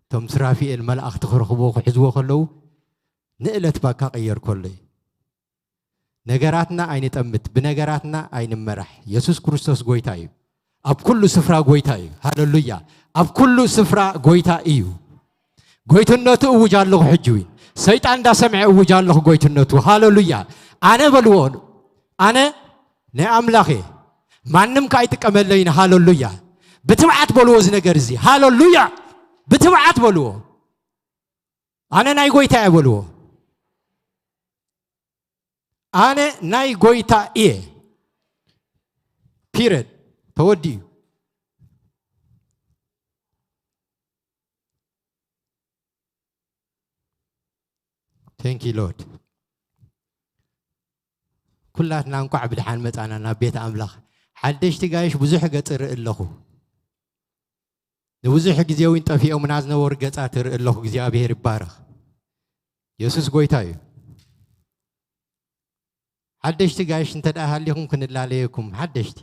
እቶም ስራፊኤል መላእኽቲ ክረኽብዎ ክሕዝዎ ከለዉ ንእለት ባካ ቅየር ከሎ እዩ። ነገራትና ኣይንጠምት፣ ብነገራትና ኣይንመራሕ። የሱስ ክርስቶስ ጎይታ እዩ። ኣብ ኩሉ ስፍራ ጎይታ እዩ። ሃለሉያ። ኣብ ኩሉ ስፍራ ጎይታ እዩ። ጎይትነቱ እውጅ ኣለኹ ሕጂ እውን። ሰይጣን እንዳሰምዐ እውጅ ኣለኹ ጎይትነቱ። ሃለሉያ። ኣነ በልዎ፣ ኣነ ናይ ኣምላኽ እየ። ማንም ከኣ ኣይጥቀመለይን። ሃለሉያ። ብትብዓት በልዎ እዚ ነገር እዚ። ሃለሉያ። ብትብዓት በልዎ። ኣነ ናይ ጎይታ እየ በልዎ። ኣነ ናይ ጎይታ እየ። ፒረድ። ተወዲኡ። Thank you Lord። ኩላትና እንኳዕ ብድሓን መጻና ናብ ቤት ኣምላኽ። ሓደሽቲ ጋይሽ ብዙሕ ገጽ ርኢ ኣለኹ። ንብዙሕ ግዜ እውን ጠፊኦምና ዝነበሩ ገጻት ርኢ ኣለኹ። እግዚኣብሔር ይባረኽ። የሱስ ጎይታ እዩ። ሓደሽቲ ጋይሽ እንተ ደኣ ሃሊኹም ክንላለየኩም። ሓደሽቲ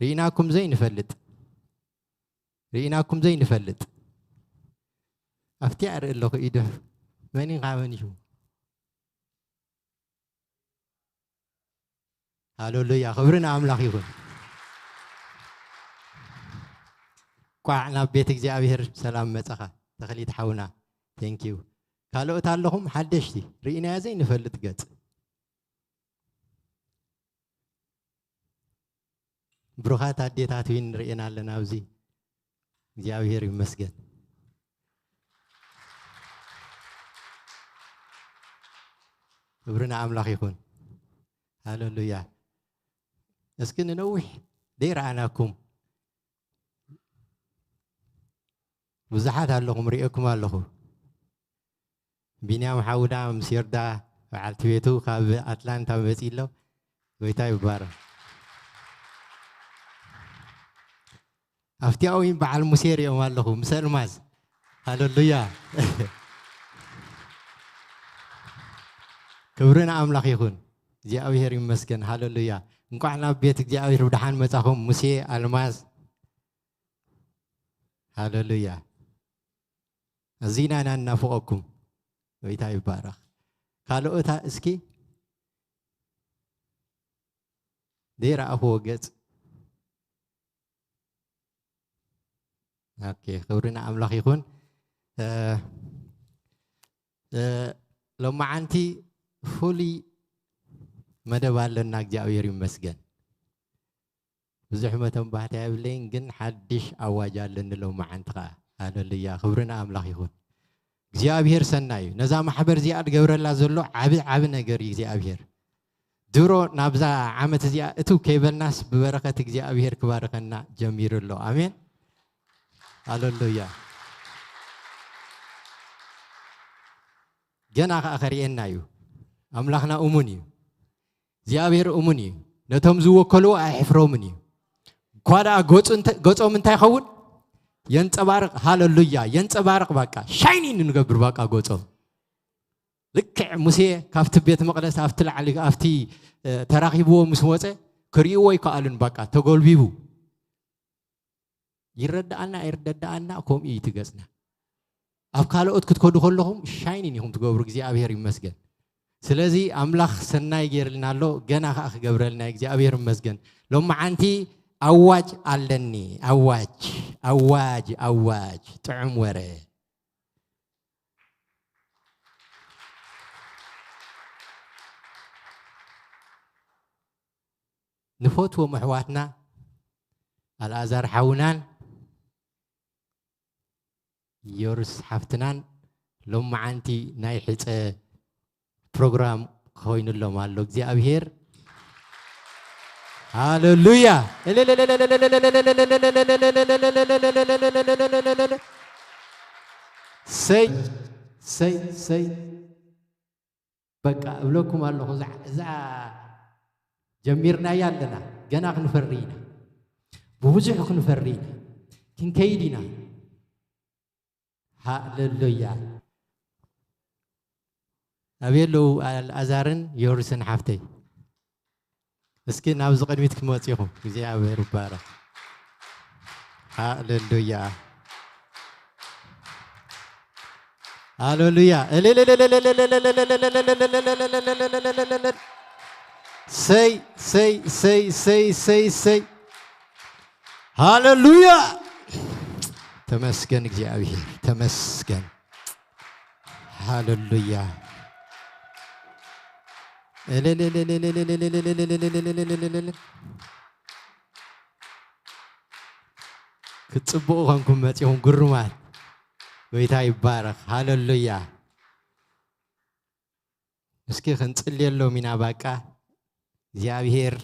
ርኢናኩም ዘይንፈልጥ፣ ርኢናኩም ዘይንፈልጥ። ኣብቲ ኣርኢ ኣለኹ ኢዱ። መን ኢኻ መን እዩ? ሃሌሉያ፣ ክብሪ ንኣምላኽ ይኹን። ቋዕ ናብ ቤት እግዚኣብሔር ሰላም መጸኻ ተኽሊት ሓውና። Thank you። ካልኦት ኣለኹም ሓደሽቲ ርኢናዮ ዘይንፈልጥ ገጽ። ብሩኻት ኣዴታት እውን ንርእየን ኣለና ኣብዚ። እግዚኣብሔር ይመስገን። ክብሪ ንኣምላኽ ይኹን። ሃሌሉያ። እስኪ ንነዊሕ ደይረኣናኩም ብዙሓት ኣለኹም፣ ርእየኩም ኣለኹ። ቢንያም ሓውና ምስ ዮርዳ በዓልቲ ቤቱ ካብ ኣትላንታ መጺ ኣሎ። ጎይታ ይባረኽ። ኣብቲ ኣዊን በዓል ሙሴ ሪኦም ኣለኹ ምስ ኣልማዝ። ሃሌሉያ። ክብሪ ንኣምላኽ ይኹን። እግዚኣብሔር ይመስገን። ሃሌሉያ። እንኳዕ ናብ ቤት እግዚኣብሔር ብደሓን መጻኹም ሙሴ፣ ኣልማዝ። ሃሌሉያ። ኣዚና ኢና እናፍቐኩም። ጎይታ ይባረኽ። ካልኦታ እስኪ ዘይረኣኽዎ ገጽ። ኦኬ፣ ክብሪ ንኣምላኽ ይኹን። እ፣ እ፣ ሎማዓንቲ ፍሉይ መደብ ኣለና፣ እግዚኣብሔር ይመስገን። ብዙሕ መተንባህታ የብለይን፣ ግን ሓድሽ ኣዋጅ ኣለኒ ሎማዓንቲ ኸዓ። ሃሌሉያ፣ ክብሪ ንኣምላኽ ይኹን። እግዚኣብሔር ሰናይ እዩ። ነዛ ማሕበር እዚኣ ዝገብረላ ዘሎ ዓቢ፣ ዓቢ ነገር እዩ እግዚኣብሔር። ድሮ ናብዛ ዓመት እዚኣ እትው ከይበልናስ ብበረኸት እግዚኣብሔር ክባርኸና ጀሚሩ ኣሎ። ኣሜን። ሃሌሉያ። ገና ኸዓ ከርእየና እዩ። ኣምላኽና እሙን እዩ። እግዚኣብሔር እሙን እዩ። ነቶም ዝወከልዎ ኣየሕፍሮምን እዩ። እኳ ደኣ ገጹ እንተ-፣ ገጾም እንታይ ይኸውን? የንጸባርቕ። ሃሌሉያ። የንጸባርቕ። በቃ ሻይኒን ንገብር በቃ ገጾም። ልክዕ ሙሴ ካብቲ ቤት መቕደስ ኣብቲ ላዕሊ፣ ኣብቲ፣ እ፣ ተራኺብዎ ምስ ወጸ ክርእይዎ ኣይከኣሉን። በቃ ተጎልቢቡ። ይረድኣና ኣይረድኣና ከምኡ እዩ እቲ ገጽና። ኣብ ካልኦት ክትከዱ ከለኹም ሻይኒን ኢኹም ትገብሩ። እግዚኣብሔር ይመስገን። ስለዚ ኣምላኽ ሰናይ ገይርልና ኣሎ፣ ገና ኸዓ ክገብረልና እዩ። እግዚኣብሔር ይመስገን። ሎማዓንቲ ኣዋጅ ኣለኒ። ኣዋጅ፣ ኣዋጅ፣ ኣዋጅ፣ ጥዑም ወረ። ንፈትዎም ኣሕዋትና ኣልኣዛር ሓውናን ዮርስ ሓፍትናን ሎማዓንቲ ናይ ሕጸ ፕሮግራም ኮይኑሎም ኣሎ። እግዚኣብሔር ሃሌሉያ። ሰይ ሰይ ሰይ። በቃ እብለኩም ኣለኹ፣ እዛ ጀሚርናያ ኣለና፣ ገና ክንፈሪ ኢና፣ ብብዙሕ ክንፈሪ ኢና፣ ክንከይድ ኢና። ሃሌሉያ። ኣበይ ኣለዉ ኣልኣዛርን ዮርስን ሓፍተይ? እስኪ ናብዚ ቅድሚት ክመፁ ኢኹም። እግዚኣብሔር ይባረክ። ሃሌሉያ፣ ሃሌሉያ። ሰይ ሰይ ሰይ ሰይ ሰይ ሰይ። ሃሌሉያ። ተመስገን እግዚኣብሔር፣ ተመስገን። ሃሌሉያ። ክትጽብቑ ኾንኩም መጺኹም ግሩማት። ጎይታ ይባረኽ። ሃሌሉያ። እስኪ ክንጽልየሎም ኢና። ባቃ እግዚኣብሔር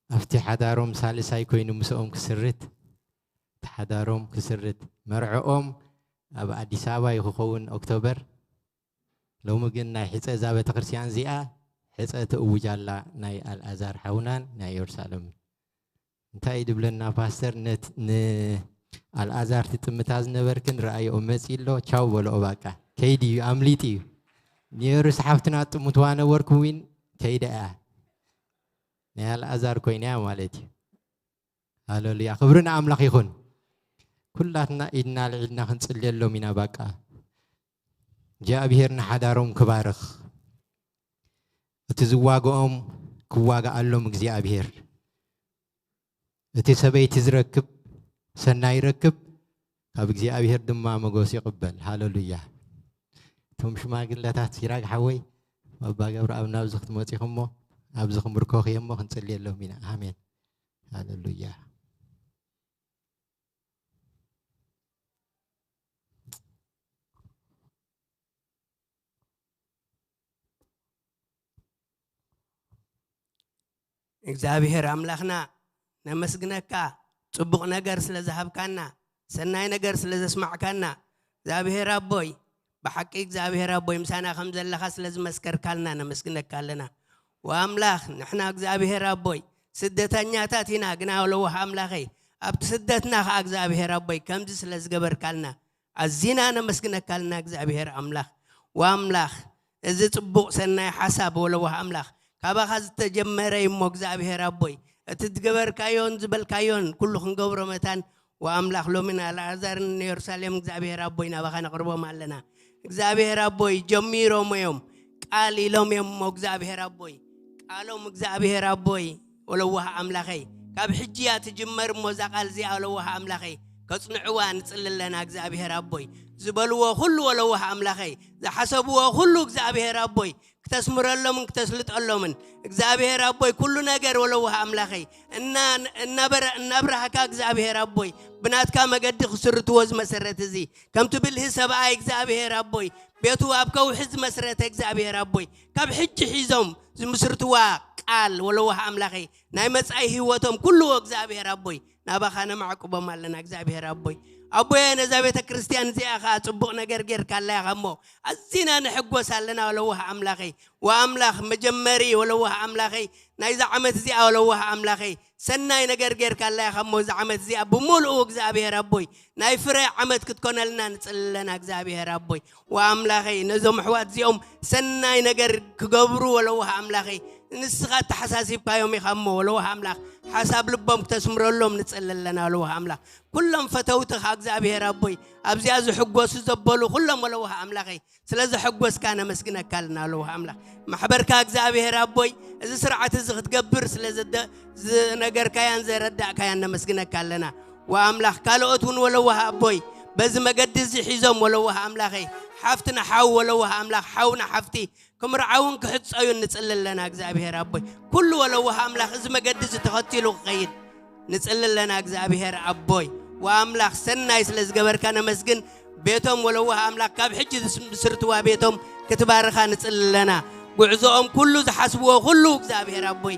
ኣብቲ ሓዳሮም ሳልሳይ ኮይኑ ምስኦም ክስርት፣ እቲ ሓዳሮም ክስርት፣ መርዕኦም ኣብ ኣዲስ ኣበባ እዩ ክኸውን ኦክቶበር። ሎሚ ግን ናይ ሕጸ እዛ ቤተክርስትያን እዚኣ ሕጸ ትእውጅ ኣላ፣ ናይ ኣልኣዛር ሓውናን ናይ ኢየሩሳሌምን። እንታይ እዩ ድብለና ፓስተር? ነት-፣ ንኣልኣዛር ትጥምታ ዝነበርክን ረኣይኦ መጺ ኣሎ፣ ቻው በልኦ፣ ባቃ ከይዲ እዩ፣ ኣምሊጥ እዩ። ንየሩስ ሓፍትና ጥምትዋ ነበርኩ ዊን ከይዳ እያ፣ ናይ ኣልኣዛር ኮይና እያ ማለት እዩ። ሃሌሉያ፣ ክብሪ ንኣምላኽ ይኹን። ኩላትና ኢድና ልዒልና ክንጽልየሎም ኢና። ባቃ እግዚኣብሔር ንሓዳሮም ክባርኽ፣ እቲ ዝዋግኦም ክዋግኣሎም እግዚኣብሔር፣ እቲ ሰበይቲ ዝረክብ ሰናይ ይረክብ፣ ካብ እግዚኣብሔር ድማ መጎስ ይቕበል። ሃሌሉያ። እቶም ሽማግለታት ሲራክ ሓወይ፣ ኣባ ገብረኣብ ናብዚ ክትመጺኹሞ ኣብዚ ክምርኮኽዮ እሞ ክንጽልየሎም ኢና። ኣሜን። ሃሌሉያ። እግዚኣብሔር ኣምላኽና ነመስግነካ፣ ጽቡቕ ነገር ስለ ዝሃብካና፣ ሰናይ ነገር ስለ ዘስማዕካና። እግዚኣብሔር ኣቦይ፣ ብሓቂ እግዚኣብሔር ኣቦይ ምሳና ከም ዘለኻ ስለ ዝመስከርካልና ነመስግነካ ኣለና። ወኣምላኽ ንሕና እግዚኣብሔር ኣቦይ ስደተኛታት ኢና፣ ግና ለዋህ ኣምላኸይ ኣብቲ ስደትና ኸዓ እግዚኣብሔር ኣቦይ ከምዚ ስለ ዝገበርካልና ኣዚና ነመስግነካ ኣለና እግዚኣብሔር ኣምላኽ። ወኣምላኽ እዚ ጽቡቕ ሰናይ ሓሳብ ወለዋህ ኣምላኽ ካባኻ ዝተጀመረ እሞ እግዚኣብሔር ኣቦይ እቲ ዝገበርካዮን ዝበልካዮን ኩሉ ክንገብሮ መታን ወኣምላኽ ሎሚ ንኣልዓዛርን ንየሩሳሌም እግዚኣብሔር ኣቦይ ናባኻ ነቕርቦም ኣለና። እግዚኣብሔር ኣቦይ ጀሚሮም እዮም ቃል ኢሎም እዮም እሞ እግዚኣብሔር ኣቦይ ቃሎም እግዚኣብሔር ኣቦይ ወለዋህ ኣምላኸይ ካብ ሕጂ እያ ትጅመር እሞ እዛ ቃል እዚኣ ወለዋህ ኣምላኸይ ከጽንዕዋ ንጽሊ ኣለና እግዚኣብሔር ኣቦይ ዝበልዎ ኩሉ ወለዋህ ኣምላኸይ ዝሓሰብዎ ኩሉ እግዚኣብሔር ኣቦይ ክተስምረሎምን ክተስልጠሎምን እግዚኣብሔር ኣቦይ ኩሉ ነገር ወለዋህ ኣምላኸይ እናበራህካ እግዚኣብሔር ኣቦይ ብናትካ መገዲ ክስርትዎ ዝመሰረት እዚ ከምቲ ብልሂ ሰብኣይ እግዚኣብሔር ኣቦይ ቤቱ ኣብ ከውሒ ዝመስረተ እግዚኣብሔር ኣቦይ ካብ ሕጂ ሒዞም ዝምስርትዋ ቃል ወለዋህ ኣምላኸይ ናይ መጻኢ ህይወቶም ኩልዎ እግዚኣብሔር ኣቦይ ናባኻ ነማዕቅቦም ኣለና እግዚኣብሔር ኣቦይ ኣቦየ ነዛ ቤተ ክርስትያን እዚኣ ኸዓ ጽቡቕ ነገር ጌርካላ ኢኻ እሞ ኣዚና ንሕጎስ ኣለና ወለዋህ ኣምላኸይ ወኣምላኽ መጀመሪ ወለዋህ ኣምላኸይ ናይዛ ዓመት እዚኣ ወለዋህ ኣምላኸይ ሰናይ ነገር ጌርካላ ኢኻ እሞ እዚ ዓመት እዚኣ ብምሉኡ እግዚኣብሔር ኣቦይ ናይ ፍረ ዓመት ክትኮነልና ንጽሊ ኣለና እግዚኣብሔር ኣቦይ ወኣምላኸይ ነዞም ኣሕዋት እዚኦም ሰናይ ነገር ክገብሩ ወለዋህ ኣምላኸይ ንስኻ ተሓሳሲብካዮም ኢኻ እሞ ወለዋህ ኣምላኽ ሓሳብ ልቦም ክተስምረሎም ንጽሊ ኣለና ወለዋህ ኣምላኽ ኩሎም ፈተውትኻ እግዚኣብሔር ኣቦይ ኣብዚኣ ዝሕጎሱ ዘበሉ ኩሎም ወለዋህ ኣምላኸይ ስለ ዘሐጎስካ ነመስግነካ ኣለና ኣለዋህ ኣምላኽ ማሕበርካ እግዚኣብሔር ኣቦይ እዚ ስርዓት እዚ ክትገብር ስለ ዝነገርካያን ዘረዳእካያን ነመስግነካ ኣለና ወኣምላኽ ካልኦት እውን ወለዋህ ኣቦይ በዚ መገዲ እዚ ሒዞም ወለዋህ ኣምላኸይ ሓፍትና ሓው ወለዋህ ኣምላኽ ሓውና ሓፍቲ ክምርዓውን ክሕጸዩን ንጽሊ ኣለና እግዚኣብሔር ኣቦይ ኩሉ ወለዋህ ኣምላኽ እዚ መገዲ እዚ ተኸቲሉ ክኸይድ ንጽሊ ኣለና እግዚኣብሔር ኣቦይ ወኣምላኽ ሰናይ ስለ ዝገበርካ ነመስግን ቤቶም ወለዋህ ኣምላኽ ካብ ሕጂ ዝስርትዋ ቤቶም ክትባርኻ ንጽሊ ኣለና ጉዕዞኦም ኩሉ ዝሓስብዎ ኩሉ እግዚኣብሔር ኣቦይ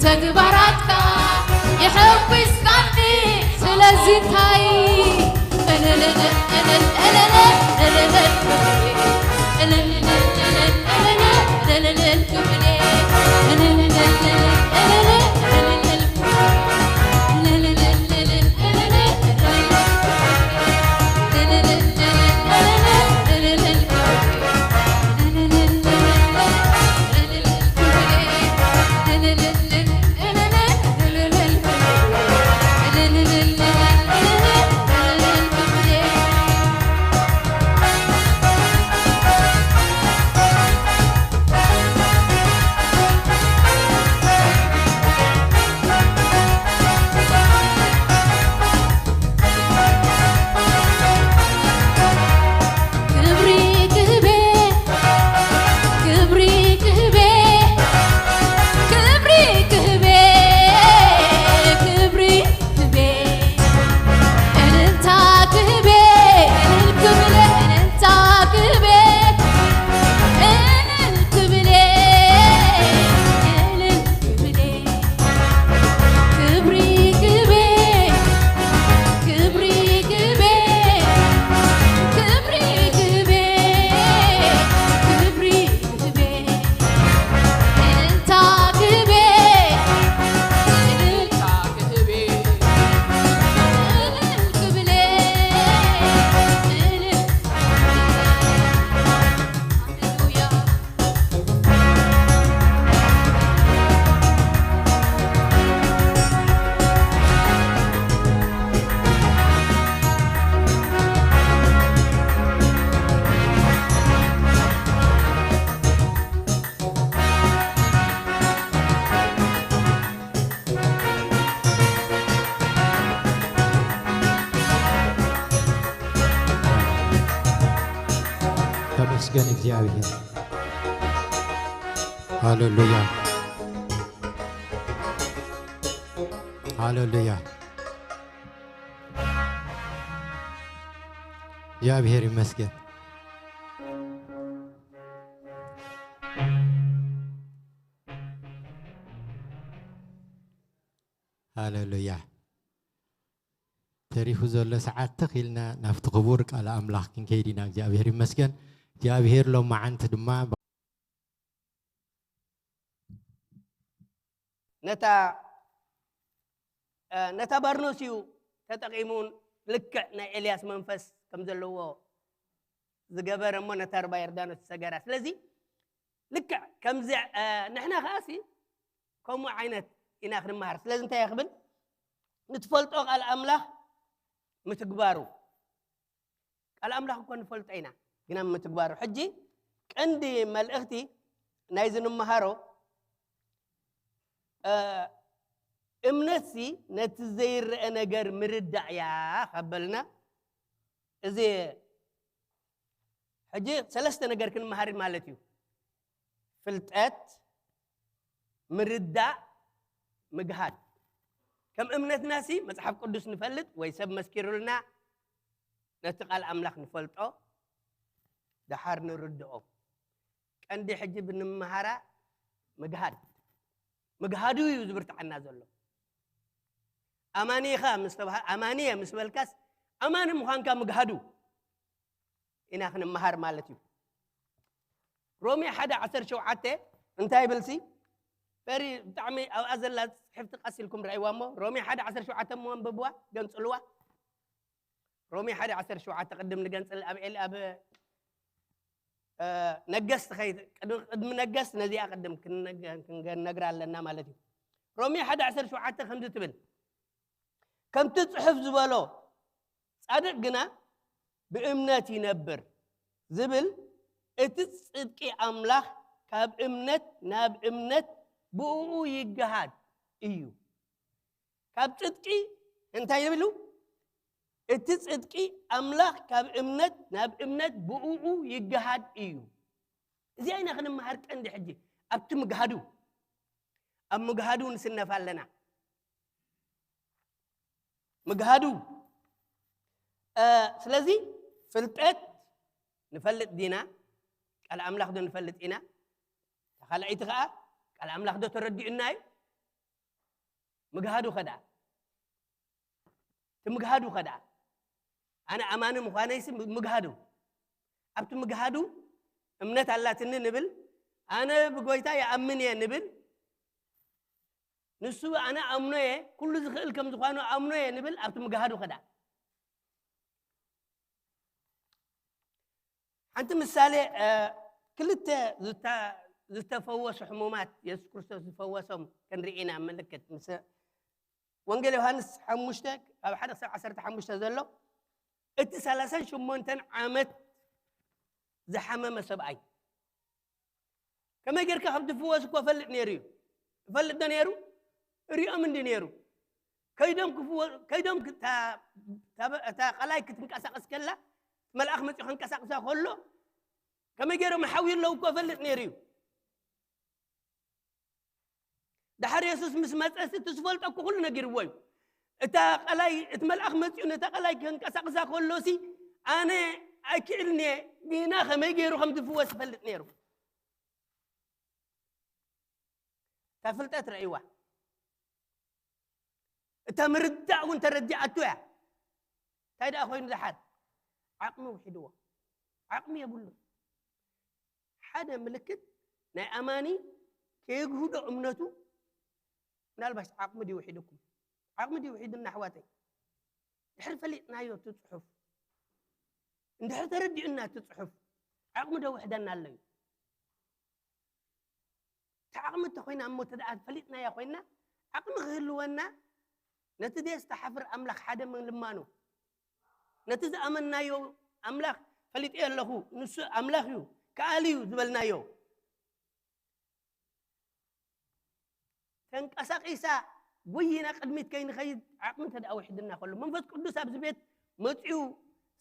ተግባራትካ የሐጒስካኒ። ስለዚ እንታይ እልል እልል እልል እልል እልል እልል እልል እልል እልል እልል እልል እልል እልል እልል ክብሪ ክህቤ፣ ክብሪ ክህቤ፣ ክብሪ ክህቤ፣ ክብሪ ክህቤ፣ እልልታ ክህቤ፣ እልል ክብለ፣ እልልታ ክህቤ፣ እልል ክብለ፣ እልል ክብለ። ክብሪ ክህቤ፣ ክብሪ ክህቤ፣ ክብሪ ክህቤ፣ ክብሪ ክህቤ፣ እልልታ ክህቤ፣ እልልታ ክህቤ፣ እልል ክብሌ፣ እልል። ሃሌሉያ። ተመስገን እግዚኣብሔር። ሃሌሉያ፣ ሃሌሉያ። እግዚኣብሔር ይመስገን። ሃሌሉያ። ተሪፉ ዘሎ ሰዓት ትኽ ኢልና ናብቲ ክቡር ቃል ኣምላኽ ክንከይድ ኢና። እግዚኣብሔር ይመስገን። እግዚኣብሔር ሎማዓንቲ ድማ ነታ ነታ ባርኖስ እዩ ተጠቒሙ። ልክዕ ናይ ኤልያስ መንፈስ ከም ዘለዎ ዝገበረ እሞ ነታ ርባ ዮርዳኖስ ዝሰገራ። ስለዚ ልክዕ ከምዚ ንሕና ከኣሲ ከምኡ ዓይነት ኢና ክንመሃር። ስለዚ እንታይ ክብል ንትፈልጦ ቃል ኣምላኽ ምትግባሩ። ቃል ኣምላኽ እኮ ንፈልጦ ኢና፣ ግና ምትግባሩ። ሕጂ ቀንዲ መልእኽቲ ናይዚ ንምሃሮ እምነትሲ ነቲ ዘይረአ ነገር ምርዳእ እያ ካበልና እዚ ሕጂ ሰለስተ ነገር ክንመሃር ማለት እዩ። ፍልጠት፣ ምርዳእ፣ ምግሃድ። ከም እምነትናሲ መጽሓፍ ቅዱስ ንፈልጥ ወይ ሰብ መስኪሩልና ነቲ ቃል ኣምላኽ ንፈልጦ ደሓር ንርድኦ። ቀንዲ ሕጂ ብንመሃራ ምግሃድ፣ ምግሃዱ እዩ ዝብርትዓና ዘሎ። ኣማኒ ኢኻ ምስ ተባሃ ኣማኒ እየ ምስ በልካስ ኣማኒ ምዃንካ ምግሃዱ ኢና ክንመሃር ማለት እዩ። ሮሜ ሓደ ዓሰርተ ሸውዓተ እንታይ ይብልሲ? ፈሪ ብጣዕሚ ኣብኣ ዘላ ጽሕፍቲ ቀስ ኢልኩም ረእይዋ እሞ ሮሜ ሓደ ዓሰርተ ሸውዓተ እሞ ኣንብብዋ፣ ገንጽልዋ። ሮሜ ሓደ ዓሰርተ ሸውዓተ ቅድም ንገንጽል ኣብ ኤል ኣብ ነገስት ኸይ ቅድሚ ነገስት ነዚኣ ቅድም ክንነግራ ኣለና ማለት እዩ። ሮሜ ሓደ ዓሰርተ ሸውዓተ ከምዚ ትብል ከምቲ ጽሑፍ ዝበሎ ጻድቅ ግና ብእምነት ይነብር ዝብል እቲ ጽድቂ ኣምላኽ ካብ እምነት ናብ እምነት ብእኡ ይገሃድ እዩ። ካብ ጽድቂ እንታይ ይብሉ? እቲ ጽድቂ ኣምላኽ ካብ እምነት ናብ እምነት ብእኡ ይገሃድ እዩ። እዚኣ ኢና ክንመሃር ቀንዲ ሕጂ ኣብቲ ምግሃዱ ኣብ ምግሃዱ ንስነፍ ኣለና። ምግሃዱ ስለዚ ፍልጠት ንፈልጥ ዲና? ቃል ኣምላኽ ዶ ንፈልጥ ኢና? ተኻልኣይቲ ከዓ ቃል ኣምላኽ ዶ ተረዲኡና እዩ? ምግሃዱ ከ ደኣ? እቲ ምግሃዱ ከ ደኣ? ኣነ ኣማኒ ምዃነይሲ ም-፣ ምግሃዱ። ኣብቲ ምግሃዱ እምነት ኣላትኒ ንብል፣ ኣነ ብጎይታ ይኣምን እየ ንብል፣ ንሱ ኣነ ኣምኖ እየ፣ ኩሉ ዝኽእል ከም ዝኾነ ኣምኖ እየ ንብል፣ ኣብቲ ምግሃዱ ከ ደኣ? ሓንቲ ምሳሌ፣ እ፣ ክልተ ዝተ-፣ ዝተፈወሱ ሕሙማት የሱስ ክርስቶስ ዝፈወሶም ክንርኢ ኢና። ምልክት ምስ ወንጌል ዮሃንስ ሓሙሽተ ካብ ሓደ ክሳብ ዓሰርተ ሓሙሽተ ዘሎ፣ እቲ ሰላሳን ሸሞንተን ዓመት ዝሓመመ ሰብኣይ ከመይ ጌርካ ከም ትፍወስ እኮ እፈልጥ ነይሩ እዩ። እፈልጥ ዶ ነይሩ? ሪኦም እንዲ ነይሩ። ከይዶም ክፍወ-፣ ከይዶም ክ-፣ እታ፣ እታ፣ እታ ቐላይ ክትንቀሳቐስ ከላ፣ መልኣኽ መጺኡ ከንቀሳቕሳ ከሎ፣ ከመይ ገይሮም ይሓውዩ ኣለዉ እኮ እፈልጥ ነይሩ እዩ። ደሓር የሱስ ምስ መጸ፣ እቲ ዝፈልጦ እኮ ኩሉ ነጊርዎ እዩ። እታ ቐላይ፣ እቲ መልኣኽ መጺኡ ነታ ቐላይ ከንቀሳቕሳ ከሎሲ፣ ኣነ ኣይክእልን እየ፣ ግና ከመይ ገይሩ ከም ዝፍወስ ይፈልጥ ነይሩ። እታ ፍልጠት ረእይዋ። እታ ምርዳእ እውን ተረዲኣቶ እያ። እንታይ ደኣ ኮይኑ ደሓር? ዓቕሚ ውሒድዎ። ዓቕሚ የብሉን። ሓደ ምልክት ናይ ኣማኒ ከየግህዶ እምነቱ፣ ምናልባሽ ዓቕሚ ድዩ ውሒድኩም? ዓቕሚ ድዩ ውሒድና ኣሕዋተይ? ድሕሪ ፈሊጥናዮ እቲ ጽሑፍ፣ እንድሕር ተረዲኡና እቲ ጽሑፍ፣ ዓቕሚ ዶ ውሕደና ኣሎ እዩ? እቲ ዓቕሚ እንተኾይና እሞ፣ እንተ ደኣ ፈሊጥናያ ኮይና፣ ዓቕሚ ክህልወና፣ ነቲ ደስ ተሓፍር ኣምላኽ ሓደ ምልማኑ፣ ነቲ ዝኣመንናዮ ኣምላኽ ፈሊጠዮ ኣለኹ፣ ንሱ ኣምላኽ እዩ፣ ከኣል እዩ ዝበልናዮ፣ ተንቀሳቒሳ ጎይና ቅድሚት ከይንኸይድ ዓቕሚ እንተ ደኣ ውሒድና ከሎ፣ መንፈስ ቅዱስ ኣብዚ ቤት መጺኡ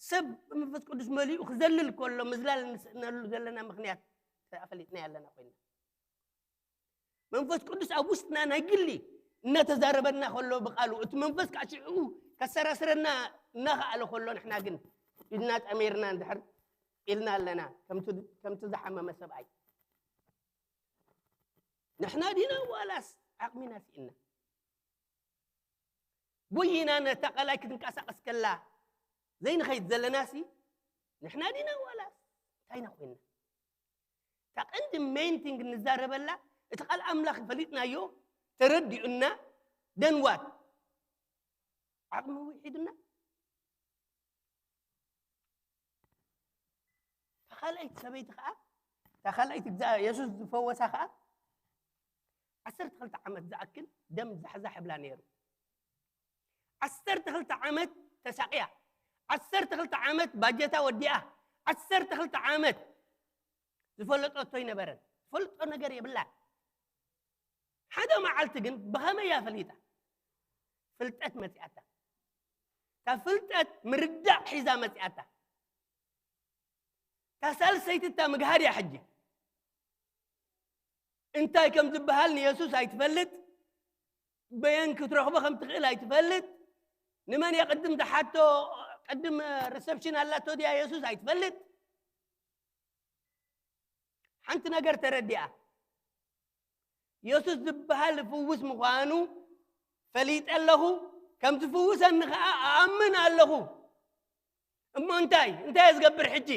ሰብ ብመንፈስ ቅዱስ መሊኡ ክዘልል ከሎ፣ ምዝላል እንስእነሉ ዘለና ምኽንያት እንተ ደኣ ፈሊጥናዮ ኣለና ኮይና። መንፈስ ቅዱስ ኣብ ውሽጥና ናይ ግሊ እናተዛረበና ከሎ ብቃሉ፣ እቲ መንፈስ ከዓ ሽዑ ከሰራስረና እናኸኣለ ከሎ፣ ንሕና ግን ኢድና ጠሜርና እንድሕር ኢልና ኣለና፣ ከምቲ፣ ከምቲ ዝሓመመ ሰብኣይ። ንሕና ዲና ዋላስ ዓቕሚና ስኢንና? ጎይና ነታ ቃላይ ክትንቀሳቐስ ከላ ዘይንኸይድ ዘለናሲ ንሕና ዲና ዋላስ እንታይ ኢና ኮይንና? እታ ቀንዲ ሜን ቲንግ እንዛረበላ፣ እቲ ቃል ኣምላኽ ፈሊጥናዮ፣ ተረዲኡና፣ ደንዋት ዓቕሚ ውሒድና። እታ ካልኣይቲ ሰበይቲ ኸዓ፣ እታ ካልኣይቲ ግዛ-፣ የሱስ ዝፈወሳ ኸዓ፣ ዓሰርተ ክልተ ዓመት ዝኣክል ደም ዛሕዛሕ ይብላ ነይሩ። ዓሰርተ ክልተ ዓመት ተሳቕያ፣ ዓሰርተ ክልተ ዓመት ባጀታ ወዲኣ፣ ዓሰርተ ክልተ ዓመት ዝፈለጠቶ ኣይነበረን። ዝፈልጦ ነገር የብላን። ሓደ መዓልቲ ግን ብኸመይ እያ ፈሊጣ? ፍልጠት መጺኣታ። እታ ፍልጠት ምርዳእ ሒዛ መጺኣታ። እታ ሳልሰይቲ እታ ምግሃድ እያ ሕጂ። እንታይ ከም ዝበሃል ንየሱስ ኣይትፈልጥ፣ በየን ክትረኽቦ ከም ትኽእል ኣይትፈልጥ፣ ንመን እየ ቅድም ዝሓቶ፣ ቅድም ሪሰፕሽን ኣላቶ ድያ የሱስ ኣይትፈልጥ። ሓንቲ ነገር ተረዲኣ፣ የሱስ ዝበሃል ፍውስ ምዃኑ ፈሊጠ ኣለኹ፣ ከም ዝፍውሰኒ ኸዓ እኣምን ኣለኹ። እሞ እንታይ፣ እንታይ እየ ዝገብር ሕጂ?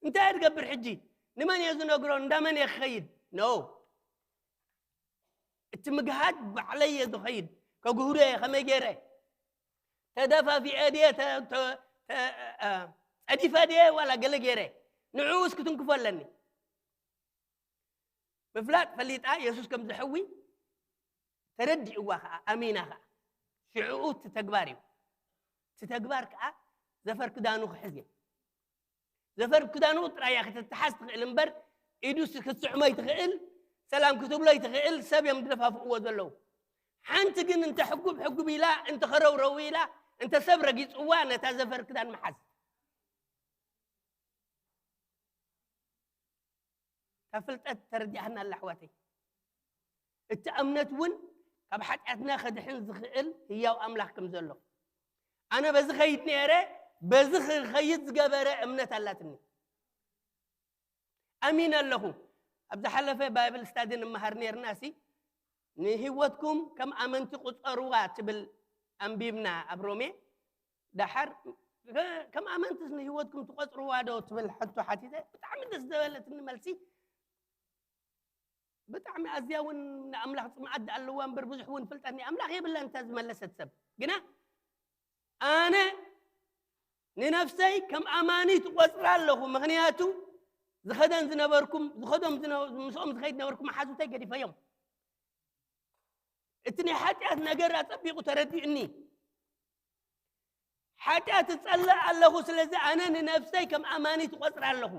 እንታይ እየ ዝገብር ሕጂ? ንመን እየ ዝነግሮ? እንዳ መን እየ ክኸይድ? ኖ። እቲ ምግሃድ ባዕለይ እየ ዝኸይድ። ከግህዶ እየ። ከመይ ገይረ? ተደፋፊአ ድየ? ተ-፣ ተ-፣ ተ-፣ እ፣ ጸዲፈ ድየ? ዋላ ገለ ገይረ? ንዕኡስ ክትንክፎ ኣለኒ። ምፍላጥ ፈሊጣ የሱስ ከም ዝሕዊ ተረዲእዋ ኸዓ፣ ኣሚና ኸዓ። ሽዕኡ እቲ ተግባር እዩ። እቲ ተግባር ከኣ ዘፈር ክዳኑ ክሕዝ እየ። ዘፈር ክዳኑ ጥራይ እያ ክትተሓዝ ትኽእል እምበር፣ ኢዱ ስ-፣ ክትስዕሞ ይትኽእል፣ ሰላም ክትብሎ ይትኽእል፣ ሰብ እዮም ዝደፋፍእዎ ዘለዉ። ሓንቲ ግን እንተ ሕጉብ ሕጉብ ኢላ፣ እንተ ኸረውረው ኢላ፣ እንተ ሰብ ረጊጽዋ፣ ነታ ዘፈር ክዳን ምሓዝ። እታ ፍልጠት ተረዲኣና ኣላ ኣሕዋተይ። እቲ እምነት እውን ካብ ሓጢኣትና ከድሕን ዝኽእል ህያው ኣምላኽ ከም ዘሎ። ኣነ በዚ ኸይድ ነይረ፣ በዚ ክኸይድ ዝገበረ እምነት ኣላትኒ። ኣሚነ ኣለኹ። ኣብ ዝሓለፈ ባይብል ስታዲ ንምሃር ነይርና ሲ፣ ንህይወትኩም ከም ኣመንቲ ቁጸርዋ ትብል ኣንቢብና ኣብ ሮሜ። ደሓር ከም ኣመንትስ ንህይወትኩም ትቆጽርዋ ዶ ትብል ሕቶ ሓቲተ፣ ብጣዕሚ ደስ ዘበለትኒ መልሲ። ብጣዕሚ ኣዝያ እውን ንኣምላኽ ጽምኣት ኣለዋ እምበር ብዙሕ እውን ፍልጠት ናይ ኣምላኽ የብላን እታ ዝመለሰት ሰብ። ግና ኣነ ንነፍሰይ ከም ኣማኒ ትቆጽራ ኣለኹ፣ ምኽንያቱ ዝኸደን ዝነበርኩም ዝኸዶም ዝነ- ምስኦም ዝኸይድ ነበርኩም መሓዙተይ ገዲፈዮም። እቲ ናይ ሓጢኣት ነገር ኣጸቢቑ ተረዲኡኒ። ሓጢኣት እጸልእ ኣለኹ፣ ስለዚ ኣነ ንነፍሰይ ከም ኣማኒ ትቆጽራ ኣለኹ።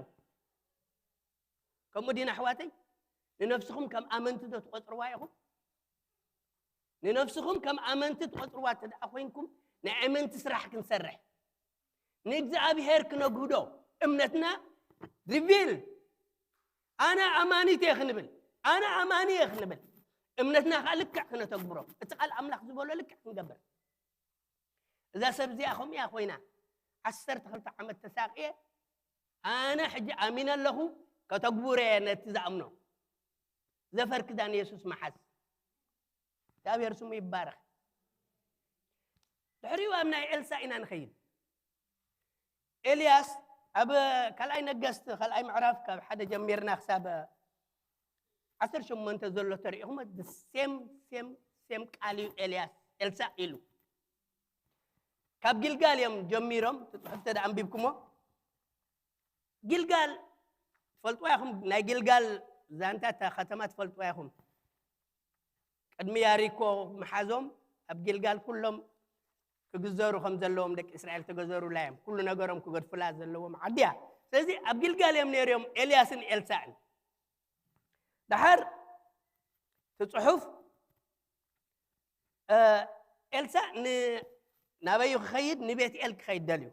ከምኡ ዲና ኣሕዋተይ? ንነፍስኹም ከም ኣመንቲ ዶ ትቆጽርዋ ኢኹም? ንነፍስኹም ከም ኣመንቲ ትቆጽርዋ እንተ ደኣ ኮይንኩም፣ ናይ ኣመንቲ ስራሕ ክንሰርሕ፣ ንእግዚኣብሔር ክነግህዶ፣ እምነትና ሪቪል፣ ኣነ ኣማኒት እየ ክንብል፣ ኣነ ኣማኒ እየ ክንብል፣ እምነትና ከዓ ልክዕ ክነተግብሮ፣ እቲ ቃል ኣምላኽ ዝበሎ ልክዕ ክንገብር። እዛ ሰብ እዚኣ ከምኡ እያ ኮይና፣ ዓሰርተ ክልተ ዓመት ተሳቅየ፣ ኣነ ሕጂ ኣሚነ ኣለኹ፣ ከተግብሮ እየ ነቲ ዝኣምኖ። ዘፈር ክዳን የሱስ መሓዝ። እግዚኣብሔር ስሙ ይባረኽ። ድሕሪኡ ኣብ ናይ ኤልሳ ኢና ንኸይድ። ኤልያስ ኣብ ካልኣይ ነገስት ካልኣይ ምዕራፍ ካብ ሓደ ጀሚርና ክሳብ ዓሰርተ ሸሞንተ ዘሎ ተሪኢኹም፣ ሴም ሴም ሴም ቃል እዩ ኤልያስ ኤልሳ ኢሉ። ካብ ጊልጋል እዮም ጀሚሮም። እቲ ጽሑፍ እንተ ደኣ ኣንቢብኩሞ፣ ጊልጋል ትፈልጥዋ ኢኹም። ናይ ጊልጋል ዛንታ እታ ከተማ ትፈልጥዋ ኢኹም። ቅድሚ ያሪኮ ምሓዞም ኣብ ጊልጋል ኩሎም ክግዘሩ ከም ዘለዎም፣ ደቂ እስራኤል ተገዘሩላ እዮም። ኩሉ ነገሮም ክገድፉላ ዘለዎም ዓዲ እያ። ስለዚ ኣብ ጊልጋል እዮም ነይሮም ኤልያስን ኤልሳዕን። ደሓር እቲ ጽሑፍ፣ እ፣ ኤልሳዕ ን- ናበዩ ክኸይድ? ንቤትኤል ክኸይድ ደልዩ።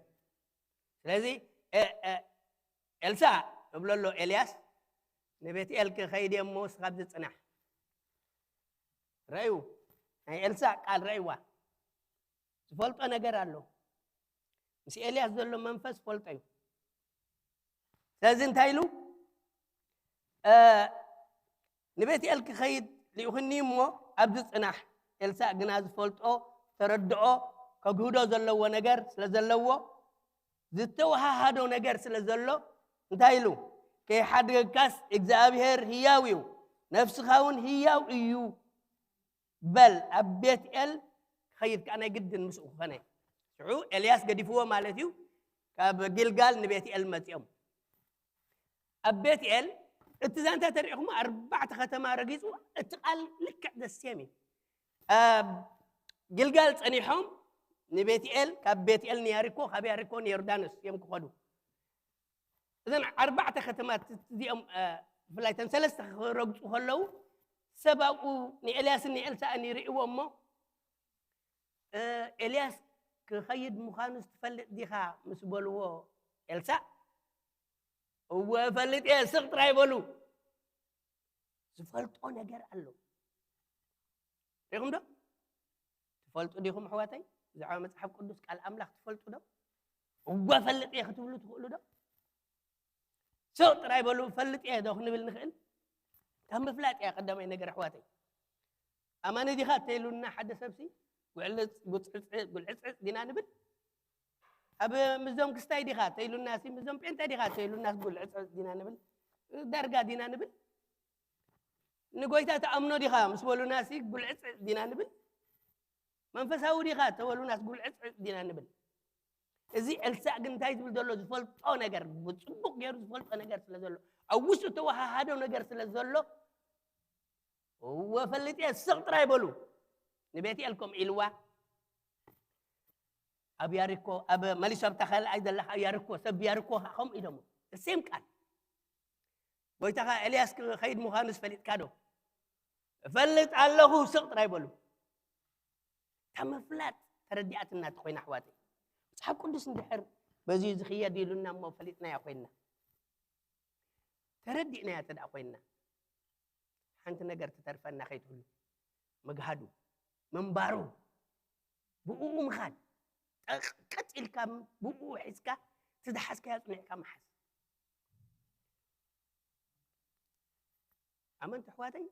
ስለዚ፣ እ፣ እ፣ ኤልሳዕ እብሎ ኣሎ ኤልያስ፣ ንቤትኤል ክኸይድ እየ እሞ ንስኻ ኣብዚ ጽናሕ። ረእዩ፣ ናይ ኤልሳዕ ቃል ረእይዋ። ዝፈልጦ ነገር ኣሎ። ምስ ኤልያስ ዘሎ መንፈስ ፈልጦ እዩ። ስለዚ እንታይ ኢሉ? እ፣ ንቤትኤል ክኸይድ ልኢኹኒ እሞ ኣብዚ ጽናሕ። ኤልሳዕ ግና ዝፈልጦ፣ ተረድኦ፣ ከግህዶ ዘለዎ ነገር ስለ ዘለዎ፣ ዝተወሃሃዶ ነገር ስለ ዘሎ እንታይ ኢሉ? ከይሓድገካስ እግዚኣብሔር ህያው እዩ፣ ነፍስኻ እውን ህያው እዩ በል። ኣብ ቤትኤል ክኸይድ ከኣ ናይ ግድን ምስኡ ክኾነ። ሽዑ ኤልያስ ገዲፍዎ ማለት እዩ። ካብ ጊልጋል ንቤትኤል መጺኦም። ኣብ ቤትኤል እቲ ዛንታ ተሪእኹሞ ኣርባዕተ ከተማ ረጊጹ፣ እቲ ቃል ልክዕ ደሴም እዩ። ኣብ ጊልጋል ጸኒሖም ንቤትኤል፣ ካብ ቤትኤል ንያሪኮ፣ ካብ ያሪኮ ንዮርዳኖስ እዮም ክኸዱ። እዘን ኣርባዕተ ከተማት እዚኦም፣ እ፣ ብፍላይ እተን ሰለስተ ክረግጹ ከለዉ፣ ሰብ ኣብኡ ንኤልያስን ንኤልሳእን ይርእይዎ እሞ፣ እ፣ ኤልያስ ክኸይድ ምዃኑ ትፈልጥ ዲኻ ምስ በልዎ፣ ኤልሳእ፣ "እወ እፈልጥ እየ፣ ስቕ ጥራይ በሉ።" ዝፈልጦ ነገር ኣሎ። ሪኹም ዶ? ትፈልጡ ዲኹም ኣሕዋተይ? ብዛዕባ መጽሓፍ ቅዱስ ቃል ኣምላኽ ትፈልጡ ዶ? "እወ እፈልጥ እየ" ክትብሉ ትኽእሉ ዶ? ስቕ ጥራይ በሉ፣ "እፈልጥ እየ" ዶ ክንብል ንኽእል? ካብ ምፍላጥ እያ ቀዳማይ ነገር ኣሕዋተይ። ኣማኒ ዲኻ ተይሉና ሓደ ሰብሲ፣ ጉዕልጽ-፣ ጉጽዕጽ-፣ ጉልዕጽዕጽ ዲና ንብል? ኣብ ምዞም ክስታይ ዲኻ ተይሉናሲ፣ ምዞም ጴንጠ ዲኻ ተይሉናስ ጉልዕጽዕጽ ዲና ንብል? ዳርጋ ዲና ንብል? ንጎይታ ተኣምኖ ዲኻ ምስ በሉናሲ ጉልዕጽዕጽ ዲና ንብል? መንፈሳዊ ዲኻ ተበሉናስ ጉልዕጽዕጽ ዲና ንብል? እዚ ኤልሳዕ ግን እንታይ ዝብል ዘሎ? ዝፈልጦ ነገር፣ ብጽቡቕ ገይሩ ዝፈልጦ ነገር ስለ ዘሎ፣ ኣብ ውሽጡ ተወሃሃዶ ነገር ስለ ዘሎ፣ "እወ ፈሊጥ እየ፣ ስቕ ጥራይ በሉ።" ንቤትኤል ከምኡ ኢልዋ። ኣብ ያሪኮ፣ ኣብ መሊሱ ኣብታ ካልኣይ ዘላ ያሪኮ፣ ሰብ ያሪኮ ከምኡ ኢሎሞ። ሴም ቃል። ጎይታኻ ኤልያስ ክኸይድ ምዃኑስ ፈሊጥካ ዶ? "እፈልጥ ኣለኹ፣ ስቕ ጥራይ በሉ።" እታ ምፍላጥ ተረዲኣትና እንተኾይና ኣሕዋተይ፣ መጽሓፍ ቅዱስ እንድሕር በዚ ዝኽየድ ኢሉና እሞ ፈሊጥናዮ ኮይንና፣ ተረዲእናዮ እንተ ደኣ ኮይንና፣ ሓንቲ ነገር ትተርፈና ከይትህሉ፣ ምግሃዱ፣ ምንባሩ፣ ብእኡ ምኻድ፣ ጠቕ-፣ ቀጥ ኢልካ ብእኡ ሒዝካ፣ እቲ ዝሓዝካዮ ኣጽኒዕካ ምሓዝ። ኣመንቲ ኣሕዋተይ፣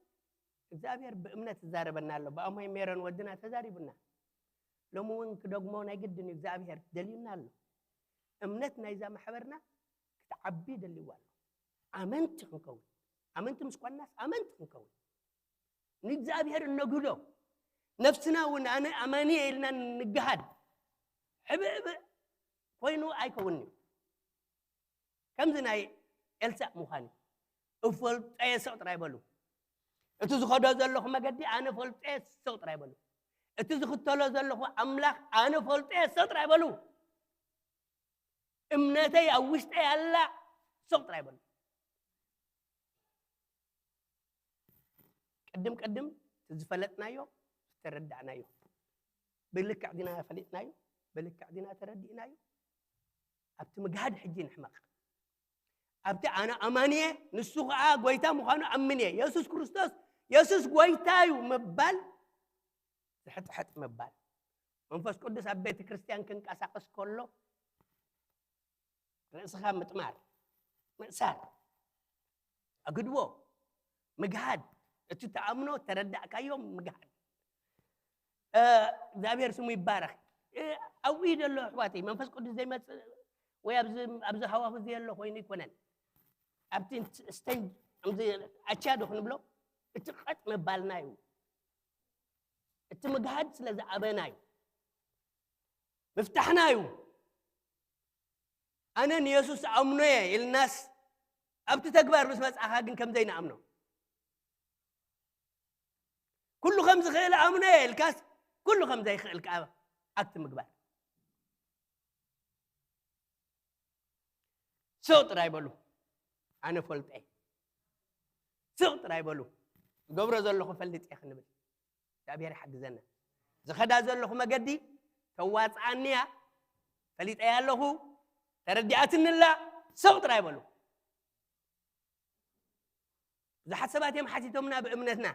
እግዚኣብሔር ብእምነት ይዛረበና ኣሎ። ብኣሞይ ሜሮን ወድና ተዛሪቡና። ሎሚ እውን ክደግሞ ናይ ግድን እዩ። እግዚኣብሔር ደልዩና ኣሎ። እምነት ናይዛ ማሕበርና ክትዓቢ ደልይዋ ኣሎ። ኣመንቲ ክንከውን፣ ኣመንቲ ምስ ኮንናስ ኣመንቲ ክንከውን፣ ንእግዚኣብሔር እነግህዶ፣ ነፍስና እውን ኣነ ኣማኒ እየ ኢልና ንግሃድ። ሕብእብእ ኮይኑ ኣይከውንን እዩ። ከምዚ ናይ ኤልሳእ ምዃን እዩ። እፈልጦ እየ፣ ስቕ ጥራይ በሉ። እቲ ዝኸዶ ዘለኹ መገዲ ኣነ ፈልጦ እየ፣ ስቕ ጥራይ በሉ። እቲ ዝኽተሎ ዘለኹ ኣምላኽ ኣነ ፈልጦ እየ፣ ስቕ ጥራይ በሉ። እምነተይ ኣብ ውሽጠይ ኣላ፣ ስቕ ጥራይ በሉ። ቅድም ቅድም እቲ ዝፈለጥናዮ ዝተረዳእናዮ፣ ብልክዕ ዲና ፈሊጥናዮ፣ ብልክዕ ዲና ተረዲእናዮ። ኣብቲ ምግሃድ ሕጂ ንሕመቕ። ኣብቲ ኣነ ኣማኒ እየ፣ ንሱ ኸዓ ጎይታ ምዃኑ ኣምን እየ። የሱስ ክርስቶስ፣ የሱስ ጎይታ እዩ ምባል፣ ዝሕጥሕጥ ምባል። መንፈስ ቅዱስ ኣብ ቤተ ክርስቲያን ክንቀሳቐስ ከሎ ርእስኻ ምጥማር፣ ምእሳር፣ ኣግድዎ፣ ምግሃድ፣ እቲ ተኣምኖ ተረዳእካዮ ምግሃድ። እ፣ እግዚኣብሔር ስሙ ይባረኽ። እ፣ ኣብኡ እዩ ዘሎ ኣሕዋተይ። መንፈስ ቅዱስ ዘይመጽእ ወይ ኣብዚ፣ ኣብዚ ሃዋሁ ዘየሎ ኮይኑ ኣይኮነን። ኣብቲ ስቴንጅ፣ ከምዚ ኣቻ ዶ ክንብሎ፣ እቲ ቀጥ ምባልና እዩ። እቲ ምግሃድ ስለ ዝኣበና እዩ። ምፍታሕና እዩ። ኣነ ንየሱስ ኣምኖ እየ ኢልናስ፣ ኣብቲ ተግባር ምስ መጽኣኻ ግን ከም ዘይንኣምኖ። ኩሉ ከም ዝኽእል ኣምኖ እየ ኢልካስ፣ ኩሉ ከም ዘይኽእል ከኣ ኣክት ምግባር። ስቕ ጥራይ በሉ። ኣነ ፈልጠ እየ። ስቕ ጥራይ በሉ። ዝገብሮ ዘለኹ ፈልጥ እየ ክንብል። እግዚኣብሔር ይሓግዘና። ዝኸዳ ዘለኹ መገዲ ተዋጽኣኒ እያ፣ ፈሊጠያ ኣለኹ፣ ተረዲኣትኒ ኣላ። ስቕ ጥራይ በሉ። ብዙሓት ሰባት እዮም ሓቲቶምና ብእምነትና።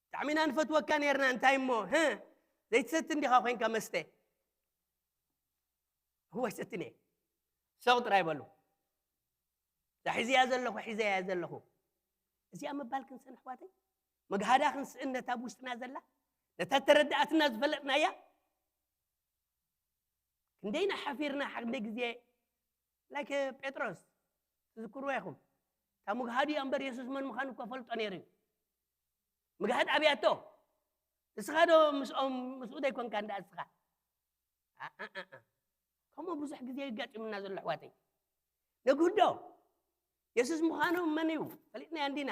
ብጣዕሚ ኢና ንፈትወካ ነይርና፣ እንታይ እሞ፣ ህ? ዘይትሰቲ እንዲኻ ኮይንካ መስተ? እወ፣ ኣይሰትን እየ። ስቕ ጥራይ በሉ። እዛ ሒዘያ ዘለኹ፣ ሒዘያ ዘለኹ። እዚኣ ምባል ክንስእን፣ ኣሕዋተይ፣ መግሃዳ ክንስእን፣ ነታ ኣብ ውሽጥና ዘላ፣ ነታ ተረዳኣትና ዝፈለጥናያ። ክንደይና ሓፊርና፣ ሓደ ግዜ፣ ላይክ ጴጥሮስ፣ ትዝክርዎ ኢኹም። እታ መግሃዱ እያ እምበር፣ የሱስ መን ምዃኑ እኮ ፈልጦ ነይሩ እዩ። ምግሃድ ኣብያቶ። እስኻ ዶ ምስኦም፣ ምስኡ ዘይኮንካ እንዳ እስኻ? ኣ፣ ኣ፣ ኣ፣ ኣ። ከምኡ ብዙሕ ግዜ ይጋጥምና ዘሎ ኣሕዋተይ። ነግህዶ። የሱስ ምዃኑ መን እዩ? ፈሊጥናዮ እንዲና።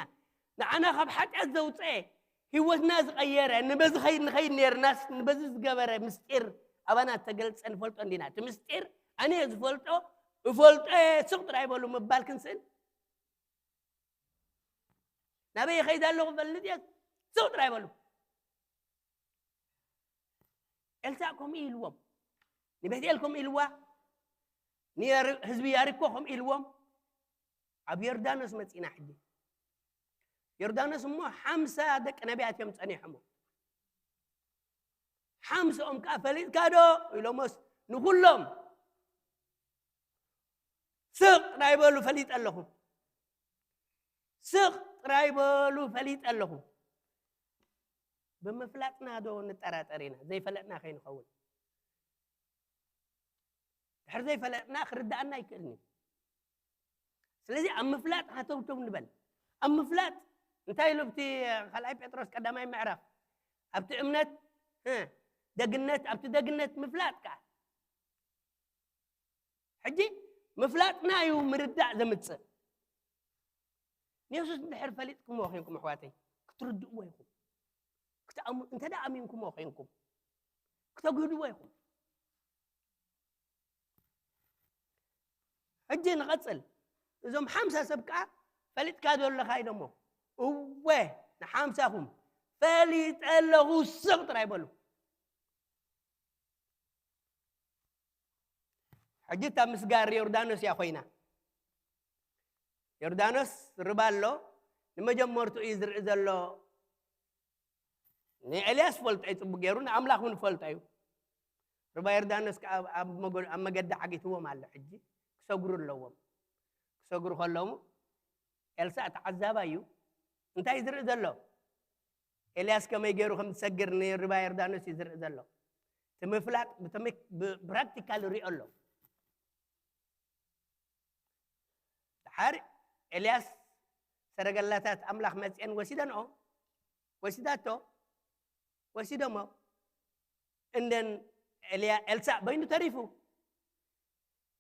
ንዓና ካብ ሓጢኣት ዘውፅአ፣ ህይወትና ዝቐየረ፣ ንበዚ ኸይ-፣ ንኸይድ ነይርናስ፣ ንበዚ ዝገበረ ምስጢር ኣባና ተገልጸ ንፈልጦ እንዲና። እቲ ምስጢር ኣነ እየ ዝፈልጦ፣ እፈልጦ እየ፣ ስቕ ጥራይ በሉ ምባል ክንስእን። ናበይ ይኸይድ ኣለኹ እፈልጥ እየ፣ ስቕ ጥራይ በሉ። ኤልሳዕ ከምኡ ኢልዎም፣ ንቤትኤል ከምኡ ኢልዋ፣ ንየር-፣ ህዝቢ ያሪኮ ከምኡ ኢልዎም። ኣብ ዮርዳኖስ መጺና ሕጂ። ዮርዳኖስ እሞ ሓምሳ ደቂ ነቢያት እዮም ጸኒሖሞ። ሓምስኦም ከኣ ፈሊጥካ ዶ ኢሎሞስ ንኹሎም ስቕ ጥራይ በሉ ፈሊጠ ኣለኹ። ስቕ ጥራይ በሉ ፈሊጠ ኣለኹ። ብምፍላጥና ዶ ንጠራጠር ኢና? ዘይፈለጥና ከይንኸውን። ድሕር ዘይፈለጥና ክርዳኣና ኣይክእልን እዩ። ስለዚ ኣብ ምፍላጥ ሃተውተው ንበል። ኣብ ምፍላጥ እንታይ ኢሉ ኣብቲ ካልኣይ ጴጥሮስ ቀዳማይ ምዕራፍ? ኣብቲ እምነት፣ እ፣ ደግነት፣ ኣብቲ ደግነት ምፍላጥ ከኣ። ሕጂ ምፍላጥና እዩ ምርዳእ ዘምጽእ። ንየሱስ እንድሕር ፈሊጥኩምዎ ኮይንኩም ኣሕዋተይ፣ ክትርድእዎ ኢኹም። ክትኣም-፣ እንተ ደኣ ኣሚንኩምዎ ኮይንኩም፣ ክተግህድዎ ኢኹም። ሕጂ ንቐጽል። እዞም ሓምሳ ሰብ ከኣ ፈሊጥካ ዶ ኣለኻ ኢሎሞ። እወ፣ ንሓምሳኹም ፈሊጠ ኣለኹ፣ ስቕ ጥራይ በሉ። ሕጂ እታ ምስጋር ዮርዳኖስ እያ ኮይና። ዮርዳኖስ ርባ ኣሎ፣ ንመጀመርቱ እዩ ዝርኢ ዘሎ። ንኤልያስ ፈልጦ እዩ ጽቡቅ ገይሩ፣ ንኣምላኽ እውን ፈልጦ እዩ። ርባ ዮርዳኖስ ከኣ ኣብ፣ ኣብ መገ-፣ ኣብ መገዲ ዓጊትዎም ኣሎ። ሕጂ ክሰግሩ ኣለዎም። ክሰግሩ ከለዉ ኤልሳዕ ተዓዛባይ እዩ። እንታይ ዝርኢ ዘሎ? ኤልያስ ከመይ ገይሩ ከም ዝሰግር ንርባ ዮርዳኖስ እዩ ዝርኢ ዘሎ። እቲ ምፍላጥ ብተመ-፣ ብ-፣ ፕራክቲካል ይሪኦ ኣሎ። ድሓር ኤልያስ ሰረገላታት ኣምላኽ መፅአን ወሲደንኦ፣ ወሲዳቶ፣ ወሲዶሞ። እንደን ኤልያ-፣ ኤልሳዕ በይኑ ተሪፉ።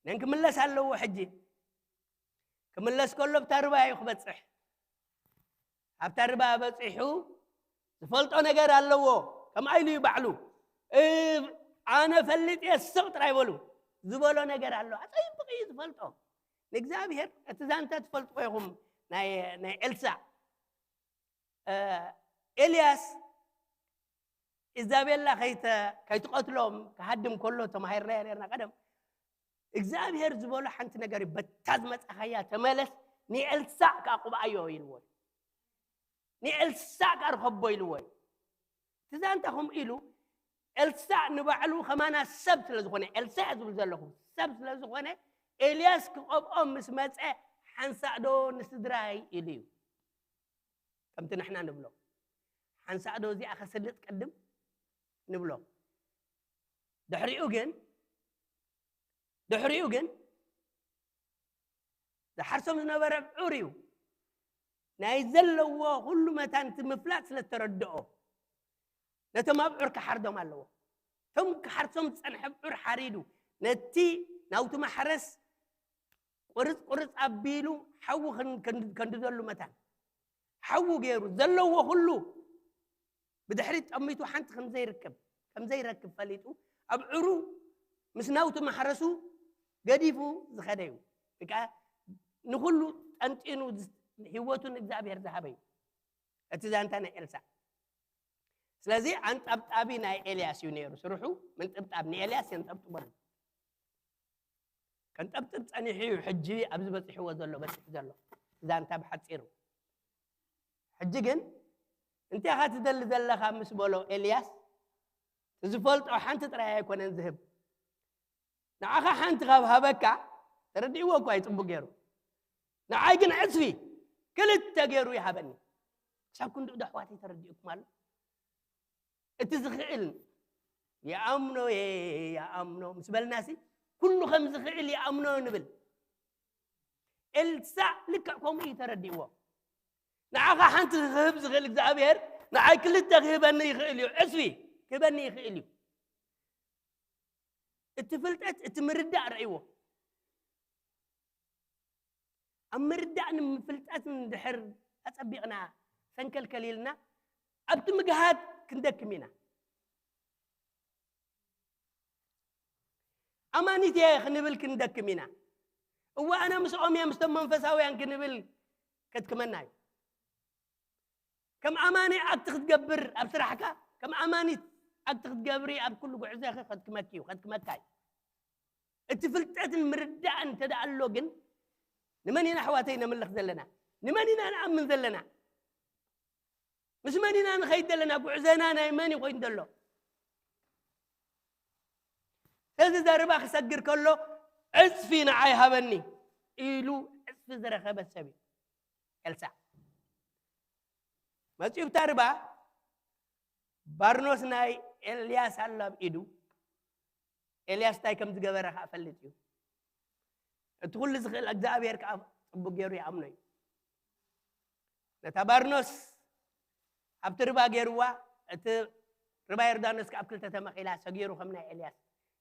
ነን ክምለስ ኣለዎ ሕጂ። ክምለስ ከሎ ብታ ርባ እዩ ክበፅሕ። ኣብታ ርባ በፂሑ ዝፈልጦ ነገር ኣለዎ። ከምኣ ኢሉ እዩ ባዕሉ። እ፣ ኣነ ፈሊጥ እየ ስቕ ጥራይ በሉ ዝበሎ ነገር ኣሎ። ኣፀይብቕ እዩ ዝፈልጦ። ንእግዚኣብሔር እቲ ዛንታ ትፈልጥዎ ኢኹም። ናይ፣ ናይ ኤልሳዕ፣ እ፣ ኤልያስ ኢዛቤላ ከይተ-፣ ከይትቐትሎም ክሃድም ከሎ ተማሂርናዮ ነርና ቀደም። እግዚኣብሔር ዝበሎ ሓንቲ ነገር እዩ፣ በታ ዝመጻኻያ ተመለስ፣ ንኤልሳዕ ከዓ ቅብኣዮ ኢልዎ እዩ። ንኤልሳዕ ከዓ ርኸቦ ኢልዎ እዩ። እቲ ዛንታ ከምኡ ኢሉ፣ ኤልሳዕ ንባዕሉ ከማና ሰብ ስለ ዝኾነ፣ ኤልሳዕ ዝብል ዘለኹ ሰብ ስለ ዝኾነ፣ ኤልያስ ክቐብኦ ምስ መጸ፣ ሓንሳእ ዶ ንስድራይ ኢሉ እዩ። ከምቲ ንሕና ንብሎ፣ ሓንሳእ ዶ እዚኣ ከሰልጥ ቅድም ንብሎ። ድሕሪኡ ግን፣ ድሕሪኡ ግን ዝሓርሶም ዝነበረ ኣብዑር እዩ። ናይ ዘለዎ ኩሉ መታን እቲ ምፍላጥ ስለ ዝተረድኦ፣ ነቶም ኣብዑር ክሓርዶም ኣለዎ። እቶም ክሓርሶም ዝጸንሐ ኣብዑር ሓሪዱ፣ ነቲ ናውቲ ማሕረስ ቁርጽ ቁርጽ ኣቢሉ ሓዊ ከን-፣ ከን-፣ ከንድደሉ መታን፣ ሓዊ ገይሩ ዘለዎ ኩሉ ብድሕሪት ጠሚቱ ሓንቲ ከም ዘይርክብ፣ ከም ዘይረክብ ፈሊጡ፣ ኣብዑሩ ምስ ናውቲ ማሕረሱ ገዲፉ ዝኸደ እዩ። ወይ ከዓ ንኹሉ ጠንጢኑ ዝ-፣ ህይወቱ ንእግዚኣብሔር ዝሃበ እዩ። እቲ ዛንታ ናይ ኤልሳዕ። ስለዚ ኣንጠብጣቢ ናይ ኤልያስ እዩ ነይሩ ስርሑ፣ ምንጥብጣብ ንኤልያስ የንጠብጥበሉ። ከንጠብጥብ ጸኒሑ እዩ ሕጂ ኣብዚ በጺሕዎ ዘሎ፣ በጺሑ ዘሎ። ዛንታ ብሓጺሩ። ሕጂ ግን እንታይ ኢኻ ትደሊ ዘለኻ ምስ በሎ ኤልያስ፣ ዝፈልጦ ሓንቲ ጥራይ ኣይኮነን ዝህብ። ንዓኻ ሓንቲ ካብ ሃበካ፣ ተረዲእዎ እኳ እዩ ጽቡቅ ገይሩ። ንዓይ ግን ዕጽፊ ክልተ ገይሩ ይሃበኒ። ክሳብ ክንድኡ ዶ ኣሕዋተይ ተረዲእኩም ኣሎ? እቲ ዝኽእል ይኣምኖ እየ፣ ይኣምኖ ምስ በልናሲ፣ ኩሉ ከም ዝኽእል ይኣምኖ ንብል። ኤልሳዕ ልክዕ ከምኡ እዩ ተረዲእዎ። ንዓኻ ሓንቲ ክህብ ዝኽእል እግዚኣብሔር፣ ንዓይ ክልተ ክህበኒ ይኽእል እዩ፣ ዕጽፊ ክህበኒ ይኽእል እዩ። እቲ ፍልጠት፣ እቲ ምርዳእ ረእይዎ። ኣብ ምርዳእን ምፍልጠትን እንድሕር ኣጸቢቕና ሰንከልከል ኢልና፣ ኣብቲ ምግሃድ ክንደክም ኢና። ኣማኒት እየ ክንብል ክንደክም ኢና። እወ፣ ኣነ ምስኦም እየ፣ ምስቶም መንፈሳውያን ክንብል ከድክመና እዩ። ከም ኣማኒ ኣክት ክትገብር ኣብ ስራሕካ፣ ከም ኣማኒት ኣክት ክትገብሪ ኣብ ኩሉ ጉዕዞኺ ከድክመኪ እዩ፣ ከድክመካ እዩ። እቲ ፍልጠትን ምርዳእን እንተ ደኣ ኣሎ ግን፣ ንመን ኢና ኣሕዋተይ ነምልኽ ዘለና? ንመን ኢና ንኣምን ዘለና? ምስ መን ኢና ንኸይድ ዘለና? ጉዕዞና ናይ መን እዩ ኮይኑ ዘሎ? ስለዚ እዛ ርባ ክሰግር ከሎ፣ ዕጽፊ ንዓይ ሃበኒ ኢሉ ዕጽፊ ዝረኸበ ሰብ እዩ ኤልሳዕ። መጺኡ ብታ ርባ፣ ባርኖስ ናይ ኤልያስ ኣሎ ኣብ ኢዱ። ኤልያስ እንታይ ከም ዝገበረ ከኣ ፈልጥ እዩ። እቲ ኩሉ ዝኽእል እግዚኣብሔር ከኣ ጽቡቅ ገይሩ ይኣምኖ እዩ። ነታ ባርኖስ ኣብቲ ርባ ገይርዋ፣ እቲ ርባ ዮርዳኖስ ከኣ ኣብ ክልተ ተመቒላ ሰጊሩ ከም ናይ ኤልያስ።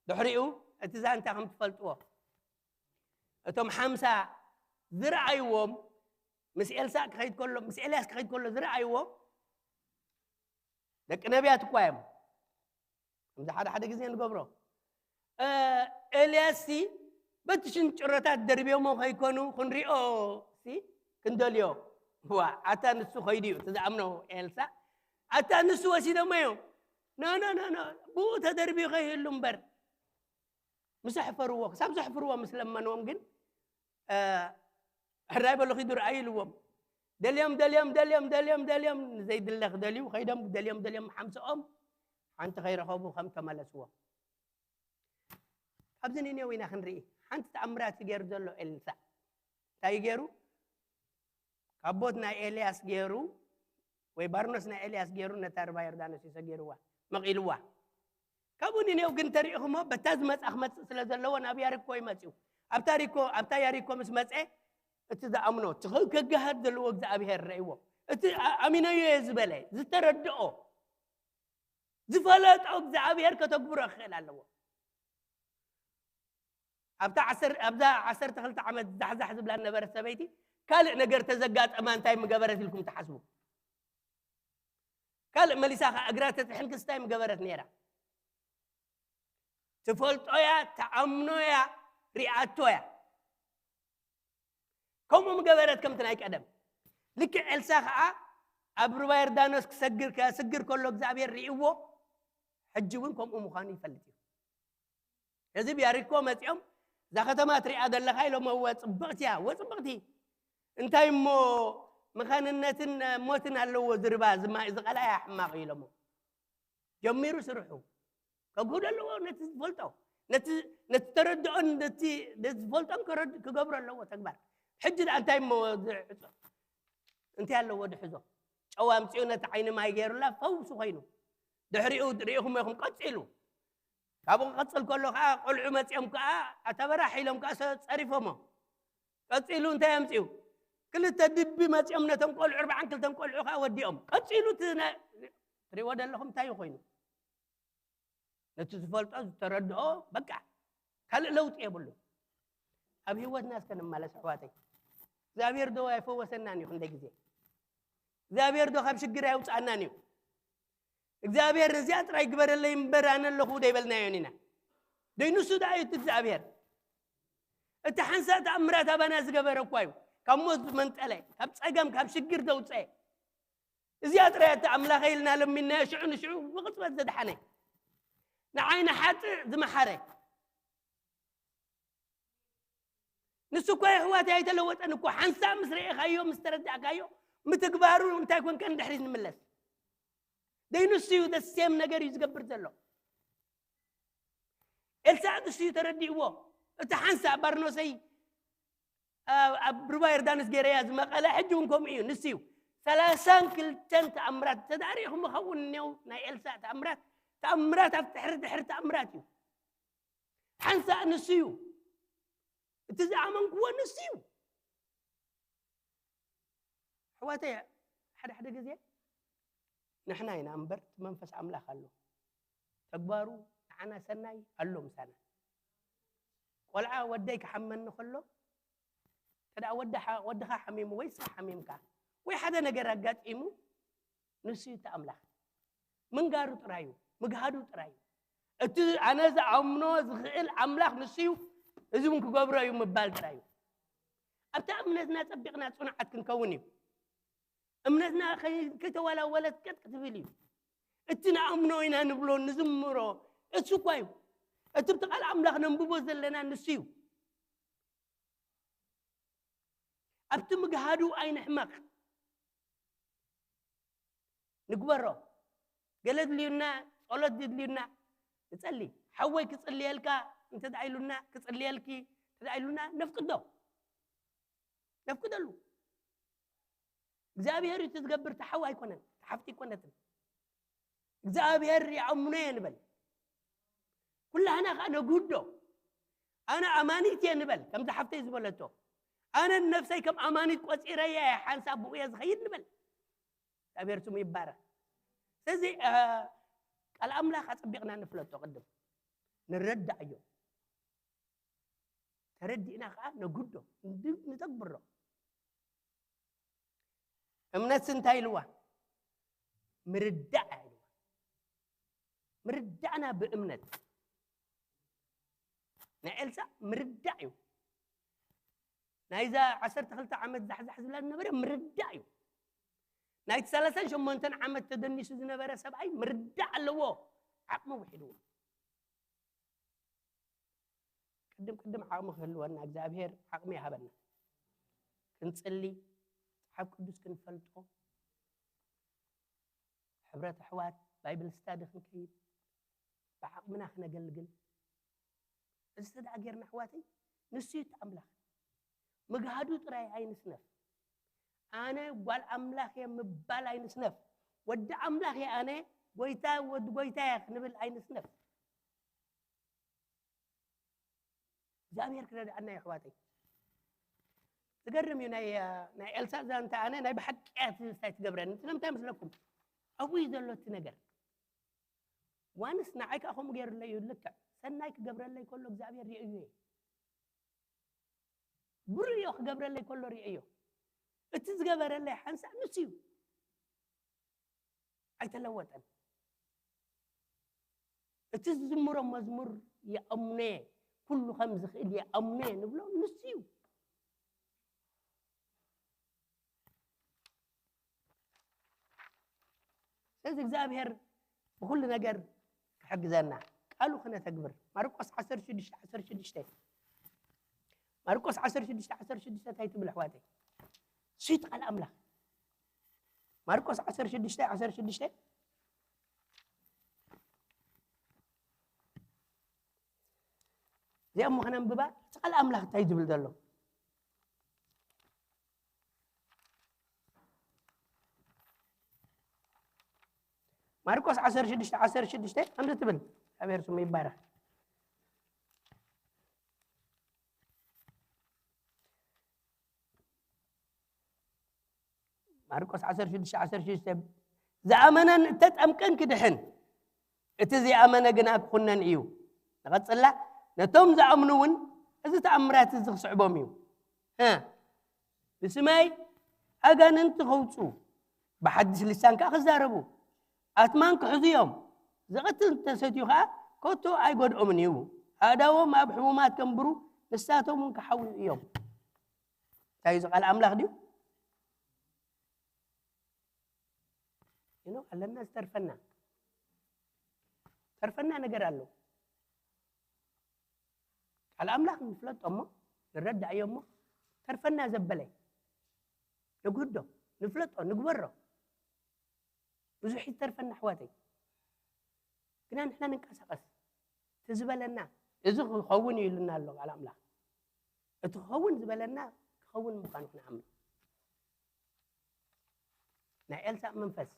ድሕሪኡ እቲ ዛንታ ከም ትፈልጥዎ፣ እቶም ሓምሳ ዝረኣይዎም፣ ምስ ኤልሳዕ ክኸይድ ከሎ፣ ምስ ኤልያስ ክኸይድ ከሎ ዝረኣይዎ፣ ደቂ ነቢያት እኳ እዮም። ከምዚ ሓደ ሓደ ግዜ ንገብሮ። እ፣ ኤልያስ ሲ በቲ ሽንጭሮታት ደርብዮሞ ከይኮኑ ክንሪኦ ሲ ክንደልዮ። ዋ፣ ኣታ ንሱ ከይዱ እዩ፣ እቲ ዝኣምኖ ኤልሳዕ። ኣታ ንሱ ወሲዶሞ እዮም። ኖ፣ ኖ፣ ኖ፣ ኖ፣ ብኡ ተደርብዩ ከይህሉ እምበር። ምስ ኣሕፈርዎ፣ ክሳብ ዘሕፍርዎ ምስ ለመንዎም ግን፣ እ፣ ሕራይ በሉ ኺዱ ረኣዩ ኢልዎም። ደልዮም፣ ደልዮም፣ ደልዮም፣ ደልዮም፣ ደልዮም፣ ንዘይድለ ክደልዩ ኸይዶም፣ ደልዮም፣ ደልዮም፣ ሓምስኦም ሓንቲ ኸይረኸቡ ከም ተመለስዎ። ኣብዚ ኒነዌ ኢና ክንርኢ። ሓንቲ ተኣምራት እዩ ገይሩ ዘሎ ኤልሳዕ። እንታይ እዩ ገይሩ? ካቦት ናይ ኤልያስ ገይሩ፣ ወይ ባርኖስ ናይ ኤልያስ ገይሩ፣ ነታ ርባ ዮርዳኖስ እዩ ሰጊርዋ፣ መቒልዋ። ካብኡ ኒኔው ግን ተሪኢኹሞ፣ በታ ዝመጻ ክመጽእ ስለ ዘለዎ ናብ ያሪኮ እዩ መጺኡ። ኣብታ ሪኮ፣ ኣብታ ያሪኮ ምስ መጸ፣ እቲ ዝኣምኖ፣ እቲ ክ-፣ ክገሃድ ዘለዎ እግዚኣብሔር ረእይዎ። እቲ ኣ-፣ ኣሚነዮ እየ ዝበለ፣ ዝተረድኦ፣ ዝፈለጦ እግዚኣብሔር ከተግብሮ ክኽእል ኣለዎ። ኣብታ ዓሰር-፣ ኣብዛ ዓሰርተ ክልተ ዓመት ዛሕዛሕ ዝብላ ነበረት ሰበይቲ ካልእ ነገር ተዘጋጠማ እንታይ ምገበረት ኢልኩም ትሓስቡ? ካልእ መሊሳ ኸዓ እግራ ተትሕንክስ እንታይ ምገበረት ነይራ? ትፈልጦያ፣ ተኣምኖያ፣ ሪኣቶያ። ከምኡ ምገበረት ከምቲ ናይ ቀደም። ልክዕ ኤልሳ ኸዓ ኣብ ሩባ ዮርዳኖስ ክሰግር፣ ከስግር ከሎ እግዚኣብሔር ሪእዎ፣ ሕጂ እውን ከምኡ ምዃኑ ይፈልጥ እዩ። እዚ ብያሪኮ መጺኦም፣ "እዛ ከተማ ትሪኣ ዘለኻ" ኢሎሞ፣ "እወ፣ ጽብቕቲ እያ፣ እወ፣ ጽብቕቲ። እንታይ እሞ መኻንነትን ሞትን ኣለዎ፣ ዝርባ ዝማ-፣ ዝቐላያ ሕማቕ" ኢሎሞ። ጀሚሩ ስርሑ። ከግህዶ ኣለዎ ነቲ ዝፈልጦ። ነቲ፣ ነቲ ተረድኦን ነቲ፣ ነቲ ዝፈልጦን ከረድ-፣ ክገብሮ ኣለዎ ተግባር። ሕጂ ደኣ እንታይ እሞ ዝዕጾ? እንታይ ኣለዎ ድሕዞ? ጨው ኣምጺኡ ነቲ ዓይኒ ማይ ገይሩላ ፈውሲ ኮይኑ። ድሕሪኡ ርኢኹም ኢኹም ቀጺሉ። ካብኡ ክቐጽል ከሎ ከኣ ቆልዑ መጺኦም ከኣ ኣተበራሕ ኢሎም ከኣ ሰ-፣ ጸሪፎሞ። ቀጺሉ እንታይ ኣምጺኡ? ክልተ ድቢ መጺኦም ነቶም ቆልዑ፣ ኣርባዓን ክልተን ቆልዑ ከኣ ወዲኦም። ቀጺሉ እቲ ነ-፣ ትሪእዎ ዘለኹም እንታይ እዩ ኮይኑ? ነቲ ዝፈልጦ ዝተረድኦ በቃ ካልእ ለውጢ የብሉን። ኣብ ህይወትና እስከ ንመለስ ኣሕዋተይ። እግዚኣብሔር ዶ ኣይፈወሰናን እዩ ክንደይ ግዜ? እግዚኣብሔር ዶ ካብ ሽግር ኣየውፅኣናን እዩ? እግዚኣብሔር ነዚኣ ጥራይ ግበረለይ እምበር ኣነ ኣለኹ ዶ ኣይበልናዮን ኢና? ደይ ንሱ ደኣ እዩ እቲ እግዚኣብሔር። እቲ ሓንሳእ ተኣምራት ኣባና ዝገበረ እኳ እዩ። ካብ ሞት ዝመንጠለ፣ ካብ ጸገም፣ ካብ ሽግር ዘውፀአ። እዚኣ ጥራይ እታ ኣምላኸ ኢልና ለሚንናዮ ሽዑ ንሽዑ ብቕጽበት ዘድሓነ። ንዓይ ንሓጥእ ዝመሓረ። ንሱ እኮ የሕዋተይ ኣይተለወጠን እኮ። ሓንሳእ ምስ ረኤኻዮ፣ ምስ ተረዳእካዮ፣ ምትግባሩ እንታይ ኮንከ ንድሕሪት ንምለስ። ደይ ንሱ እዩ the same ነገር እዩ ዝገብር ዘሎ። ኤልሳዕ ንሱ እዩ ተረዲእዎ። እቲ ሓንሳእ ባርኖሰይ ኣብ፣ ኣብ ሩባ ዮርዳኖስ ገይረያ ዝመቐለ ሕጂ እውን ከምኡ እዩ። ንሱ እዩ። ሰላሳን ክልተን ተኣምራት ተዳሪኹም ይኸውን እኒው ናይ ኤልሳዕ ተኣምራት። ተኣምራት ኣብ ድሕሪ ድሕሪ ተኣምራት እዩ። ሓንሳእ ንሱ እዩ። እቲ ዝኣመንክዎ ንሱ እዩ። ኣሕዋተይ፣ ሓደ ሓደ ግዜ ንሕና ኢና እምበር እቲ መንፈስ ኣምላኽ ኣሎ። ተግባሩ ንዓና ሰናይ ኣሎ ምሳና። ቆልዓ ወደይ ክሓመኒ ከሎ፣ እንተ ደኣ ወዲ ሓ-፣ ወድኻ ሓሚሙ ወይ ንስኻ ሓሚምካ፣ ወይ ሓደ ነገር ኣጋጢሙ፣ ንሱ እዩ እቲ ኣምላኽ። ምንጋሩ ጥራይ እዩ፣ ምግሃዱ ጥራይ እዩ። እቲ ኣነ ዝኣምኖ ዝኽእል ኣምላኽ ንሱ እዩ፣ እዚ እውን ክገብሮ እዩ ምባል ጥራይ እዩ። ኣብታ እምነትና ጸቢቕና ጽኑዓት ክንከውን እዩ። እምነትና ከይ-፣ ከይተወላወለት ቀጥ ክትብል እዩ። እቲ ንኣምኖ ኢና ንብሎ፣ ንዝምሮ፣ እሱ እኳ እዩ። እቲ ብቲ ቃል ኣምላኽ ነንብቦ ዘለና ንሱ እዩ። ኣብቲ ምግሃዱ ኣይንሕመቕ። ንግበሮ። ገለ ድልዩና፣ ጸሎት ድልዩና፣ ንጸሊ። ሓወይ ክጽልየልካ እንተ ደኣ ኢሉና፣ ክጽልየልኪ እንተ ደኣ ኢሉና፣ ነፍቅዶ። ነፍቅደሉ። እግዚኣብሔር እዩ እቲ ዝገብር፣ እቲ ሓው ኣይኮነን፣ እቲ ሓፍቲ ኣይኮነትን። እግዚኣብሔር ይኣምኖ እየ ንበል። ኩላህና ከኣ ነግህዶ። ኣነ ኣማኒት እየ ንበል፣ ከምዛ ሓፍተይ ዝበለቶ። ኣነ ንነፍሰይ ከም ኣማኒት ቆጺረያ እየ፣ ሓንሳብ ብኡ እየ ዝኸይድ ንበል። እግዚኣብሔር ስሙ ይባረኽ። ስለዚ፣ እ፣ ቃል ኣምላኽ ኣጸቢቕና ንፍለጦ ቅድም። ንረዳእዮ። ተረዲእና ከኣ ነግህዶ፣ ንድ-፣ ንተግብሮ። እምነትስ እንታይ ኢልዋ? ምርዳእ ኢልዋ። ምርዳእና ብእምነት። ናይ ኤልሳዕ ምርዳእ እዩ። ናይዛ ዓሰርተ ክልተ ዓመት ዛሕዛሕ ዝብላ ዝነበረ ምርዳእ እዩ። ናይቲ ሰላሳን ሸሞንተን ዓመት ተደኒሱ ዝነበረ ሰብኣይ ምርዳእ ኣለዎ። ዓቕሚ ውሒድዎ። ቅድም ቅድም ዓቕሚ ክህልወና እግዚኣብሔር ዓቕሚ ይሃበና። ክንጽሊ፣ መጽሓፍ ቅዱስ ክንፈልጦ፣ ሕብረት ኣሕዋት፣ ባይብል ስታዲ ክንከይድ፣ ብዓቕምና ክነገልግል። እዚ እንተ ደኣ ጌርና ኣሕዋተይ፣ ንሱ እዩ እቲ ኣምላኽ። ምግሃዱ ጥራይ ኣይንስነፍ። ኣነ ጓል ኣምላኽ እየ ምባል ኣይንስነፍ። ወዲ ኣምላኽ እየ ኣነ፣ ጎይታ፣ ወዲ ጎይታ እየ ክንብል ኣይንስነፍ። እግዚኣብሔር ክረድኣና እዩ ኣሕዋተይ። ዝገርም እዩ። ናይ፣ ናይ ኤልሳ ዛንታ ኣነ ናይ ብሓቂ እያ ትዝታይ ትገብረኒ። ስለምንታይ መስለኩም? ኣብኡ እዩ ዘሎ እቲ ነገር። ዋንስ ንዓይ ከዓ ከምኡ ገይሩለይ እዩ። ልክዕ ሰናይ ክገብረለይ ከሎ እግዚኣብሔር ርእዩ እየ። ብርእዮ ክገብረለይ ከሎ ርእዮ። እቲ ዝገበረለይ ሓንሳእ ንሱ እዩ። ኣይተለወጠን። እቲ ዝዝምሮ መዝሙር ይኣምኖ እየ፣ ኩሉ ከም ዝኽእል ይኣምኖ እየ ንብሎ ንሱ እዩ። ስለዚ እግዚኣብሔር ብኩሉ ነገር ክሕግዘና ቃሉ ክነተግብር። ማርቆስ ዓሰርተ ሽዱሽተ ዓሰርተ ሽዱሽተ፣ ማርቆስ ዓሰርተ ሽዱሽተ ዓሰርተ ሽዱሽተ እንታይ ትብል ኣሕዋተይ? ስይት ቃል ኣምላኽ። ማርቆስ ዓሰርተ ሽዱሽተ ዓሰርተ ሽዱሽተ፣ እዚኣ እሞ ክነንብባ። እቲ ቃል ኣምላኽ እንታይ ዝብል ዘሎ? ማርቆስ ዓሰርተ ሽዱሽተ ዓሰርተ ሽዱሽተ ከምዚ ትብል። እግዚኣብሔር ስሙ ይባረኽ። ማርቆስ ዓሰርተ ሽዱሽተ ዓሰርተ ሽዱሽተ፣ ዝኣመነን እተጠምቀን ክድሕን፣ እቲ ዘይኣመነ ግና ክኹነን እዩ። ንቐጽላ፣ ነቶም ዝኣምኑ እውን እዚ ተኣምራት እዚ ክስዕቦም እዩ። እ፣ ብስመይ ኣጋንንቲ ከውጹ፣ ብሓድሽ ልሳን ከኣ ክዛረቡ፣ ኣትማን ክሕዙ እዮም። ዝቐትል እንተሰትዩ ከኣ ከቶ ኣይጎድኦምን እዩ። ኣእዳዎም ኣብ ሕሙማት ከንብሩ፣ ንሳቶም እውን ክሓውዩ እዮም። እንታይ እዩ፣ እዚ ቃል ኣምላኽ ድዩ? ይኖ ኣለና፣ ዝተርፈና፣ ተርፈና ነገር ኣሎ። ቃል ኣምላኽ ንፍለጦ እሞ፣ ንረዳእዮ እሞ፣ ተርፈና ዘበለ ንግህዶ፣ ንፍለጦ፣ ንግበሮ። ብዙሕ ይተርፈና ኣሕዋተይ። ግና ንሕና ንንቀሳቐስ። እቲ ዝበለና፣ እዚ ክኸውን እዩ ኢሉና ኣሎ ቃል ኣምላኽ። እቲ ክኸውን ዝበለና ክኸውን ምዃኑ ክንኣምን። ናይ ኤልሳእ መንፈስ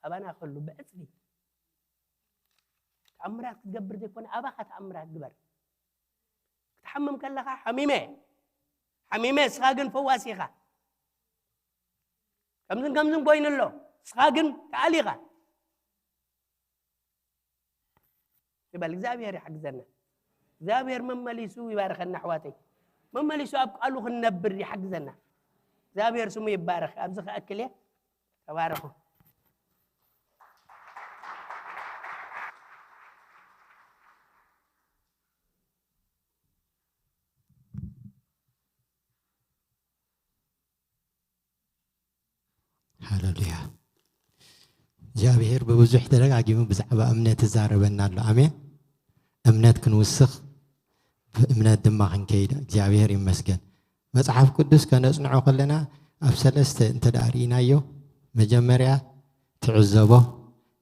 ኣባና ክህሉ ብዕጽፊ ተኣምራት ክትገብር ዘይኮነ፣ ኣባኻ ተኣምራት ግበር። ክትሓምም ከለኻ፣ ሓሚመ፣ ሓሚመ፣ ንስኻ ግን ፈዋሲ ኢኻ። ከምዝን ከምዝን ኮይኑ ኣሎ፣ ንስኻ ግን ከኣል ኢኻ። ይበል። እግዚኣብሔር ይሓግዘና። እግዚኣብሔር መመሊሱ ይባርኸና ኣሕዋተይ። መመሊሱ ኣብ ቃሉ ክንነብር ይሓግዘና። እግዚኣብሔር ስሙ ይባረኽ። ኣብዚ ክኣክል እየ። ተባረኹ። ሃለሉያ። እግዚኣብሔር ብብዙሕ ተደጋጊሙ ብዛዕባ እምነት ይዛረበና ኣሎ። ኣሜን። እምነት ክንውስኽ፣ ብእምነት ድማ ክንከይድ እግዚኣብሔር ይመስገን። መጽሓፍ ቅዱስ ከነጽንዖ ከለና ኣብ ሰለስተ እንተ ደኣ ርኢናዮ፣ መጀመርያ ትዕዘቦ፣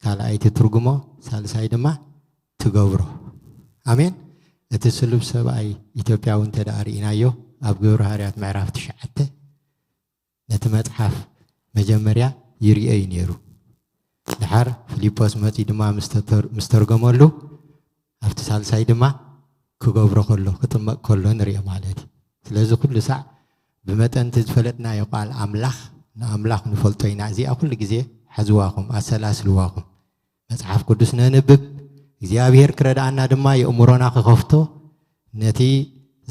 ካልኣይ ትትርጉሞ፣ ሳልሳይ ድማ ትገብሮ። ኣሜን። እቲ ስሉብ ሰብኣይ ኢትዮጵያዊ እንተ ደኣ ርኢናዮ፣ ኣብ ግብሪ ሃዋርያት ምዕራፍ ትሽዓተ ነቲ መጽሓፍ መጀመርያ ይርእዮ እዩ ነይሩ። ድሓር ፊልጶስ መጺኡ ድማ ምስ ተተር-፣ ምስ ተርገመሉ፣ ኣብቲ ሳልሳይ ድማ ክገብሮ ከሎ፣ ክጥመቕ ከሎ ንርእዮ ማለት እዩ። ስለዚ ኩሉ ሳዕ ብመጠን እቲ ዝፈለጥናዮ ቃል ኣምላኽ፣ ንኣምላኽ ንፈልጦ ኢና። እዚኣ ኩሉ ግዜ ሓዝዋኹም፣ ኣሰላስልዋኹም። መጽሓፍ ቅዱስ ነንብብ፣ እግዚኣብሔር ክረድኣና ድማ የእምሮና ክኸፍቶ፣ ነቲ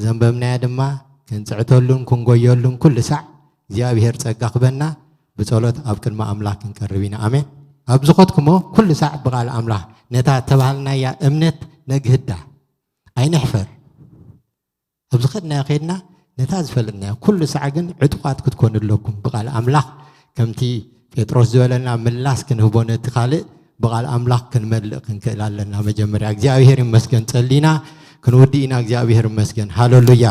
ዘንበብናዮ ድማ ክንጽዕተሉን ክንጎየሉን ኩሉ ሳዕ እግዚኣብሔር ጸጋ ክበና ብጸሎት ኣብ ቅድሚ ኣምላኽ ክንቀርብ ኢና። ኣሜን። ኣብ ዝኸድኩሞ ኩሉ ሳዕ ብቓል ኣምላኽ ነታ እተባህልናያ እምነት ነግህዳ። ኣይንሕፈር። ኣብ ዝኸድናዮ ከይድና ነታ ዝፈለጥናዮ ኩሉ ሳዕ ግን ዕጡቓት ክትኮኑ ኣለኩም ብቓል ኣምላኽ። ከምቲ ጴጥሮስ ዝበለና ምላስ ክንህቦ ነቲ ካልእ ብቓል ኣምላኽ ክንመልእ ክንክእል ኣለና። መጀመርያ እግዚኣብሔር ይመስገን ጸሊና ክንውድእ ኢና። እግዚኣብሔር ይመስገን። ሃለሉያ።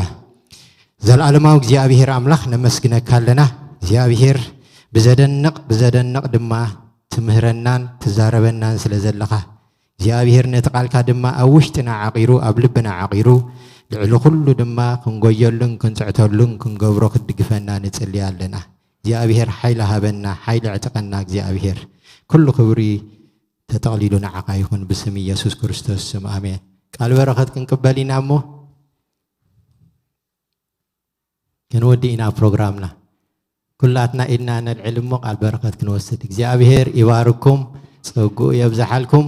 ዘላለማዊ እግዚኣብሔር ኣምላኽ ነመስግነካ ኣለና። እግዚኣብሔር ብዘደንቕ ብዘደንቕ ድማ ትምህረናን ትዛረበናን ስለ ዘለኻ እግዚኣብሔር ነቲ ቃልካ ድማ ኣብ ውሽጥና ዓቒሩ ኣብ ልብና ዓቒሩ ልዕሊ ኩሉ ድማ ክንጎየሉን ክንጽዕተሉን ክንገብሮ ክትድግፈና ንጽሊ ኣለና። እግዚኣብሔር ሓይሊ ሃበና፣ ሓይሊ ዕጠቐና እግዚኣብሔር። ኩሉ ክብሪ ተጠቕሊሉ ንዓኻ ይኹን፣ ብስም ኢየሱስ ክርስቶስ ስም ኣሜን። ቃል በረኸት ክንቅበል ኢና እሞ ክንወዲ ኢና ፕሮግራምና። ኩላትና ኢድና ነልዕል እሞ ቃል በረኸት ክንወስድ። እግዚኣብሔር ይባርኩም፣ ጸግኡ የብዝሓልኩም።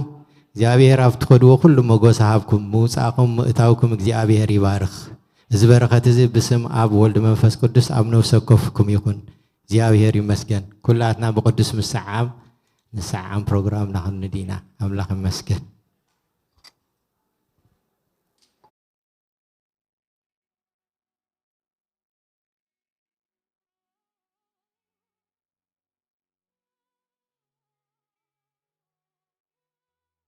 እግዚኣብሔር ኣብ ትኸድዎ ኩሉ ሞጎስ ሃብኩም፣ ምውጻእኩም ምእታውኩም እግዚኣብሔር ይባርኽ። እዚ በረኸት እዚ ብስም ኣብ ወልድ መንፈስ ቅዱስ ኣብ ነፍሲ ወከፍኩም ይኹን። እግዚኣብሔር ይመስገን። ኩላትና ብቅዱስ ምስዓም ንሰዓም ፕሮግራምና ክንዲ ኢና። ኣምላኽ ይመስገን።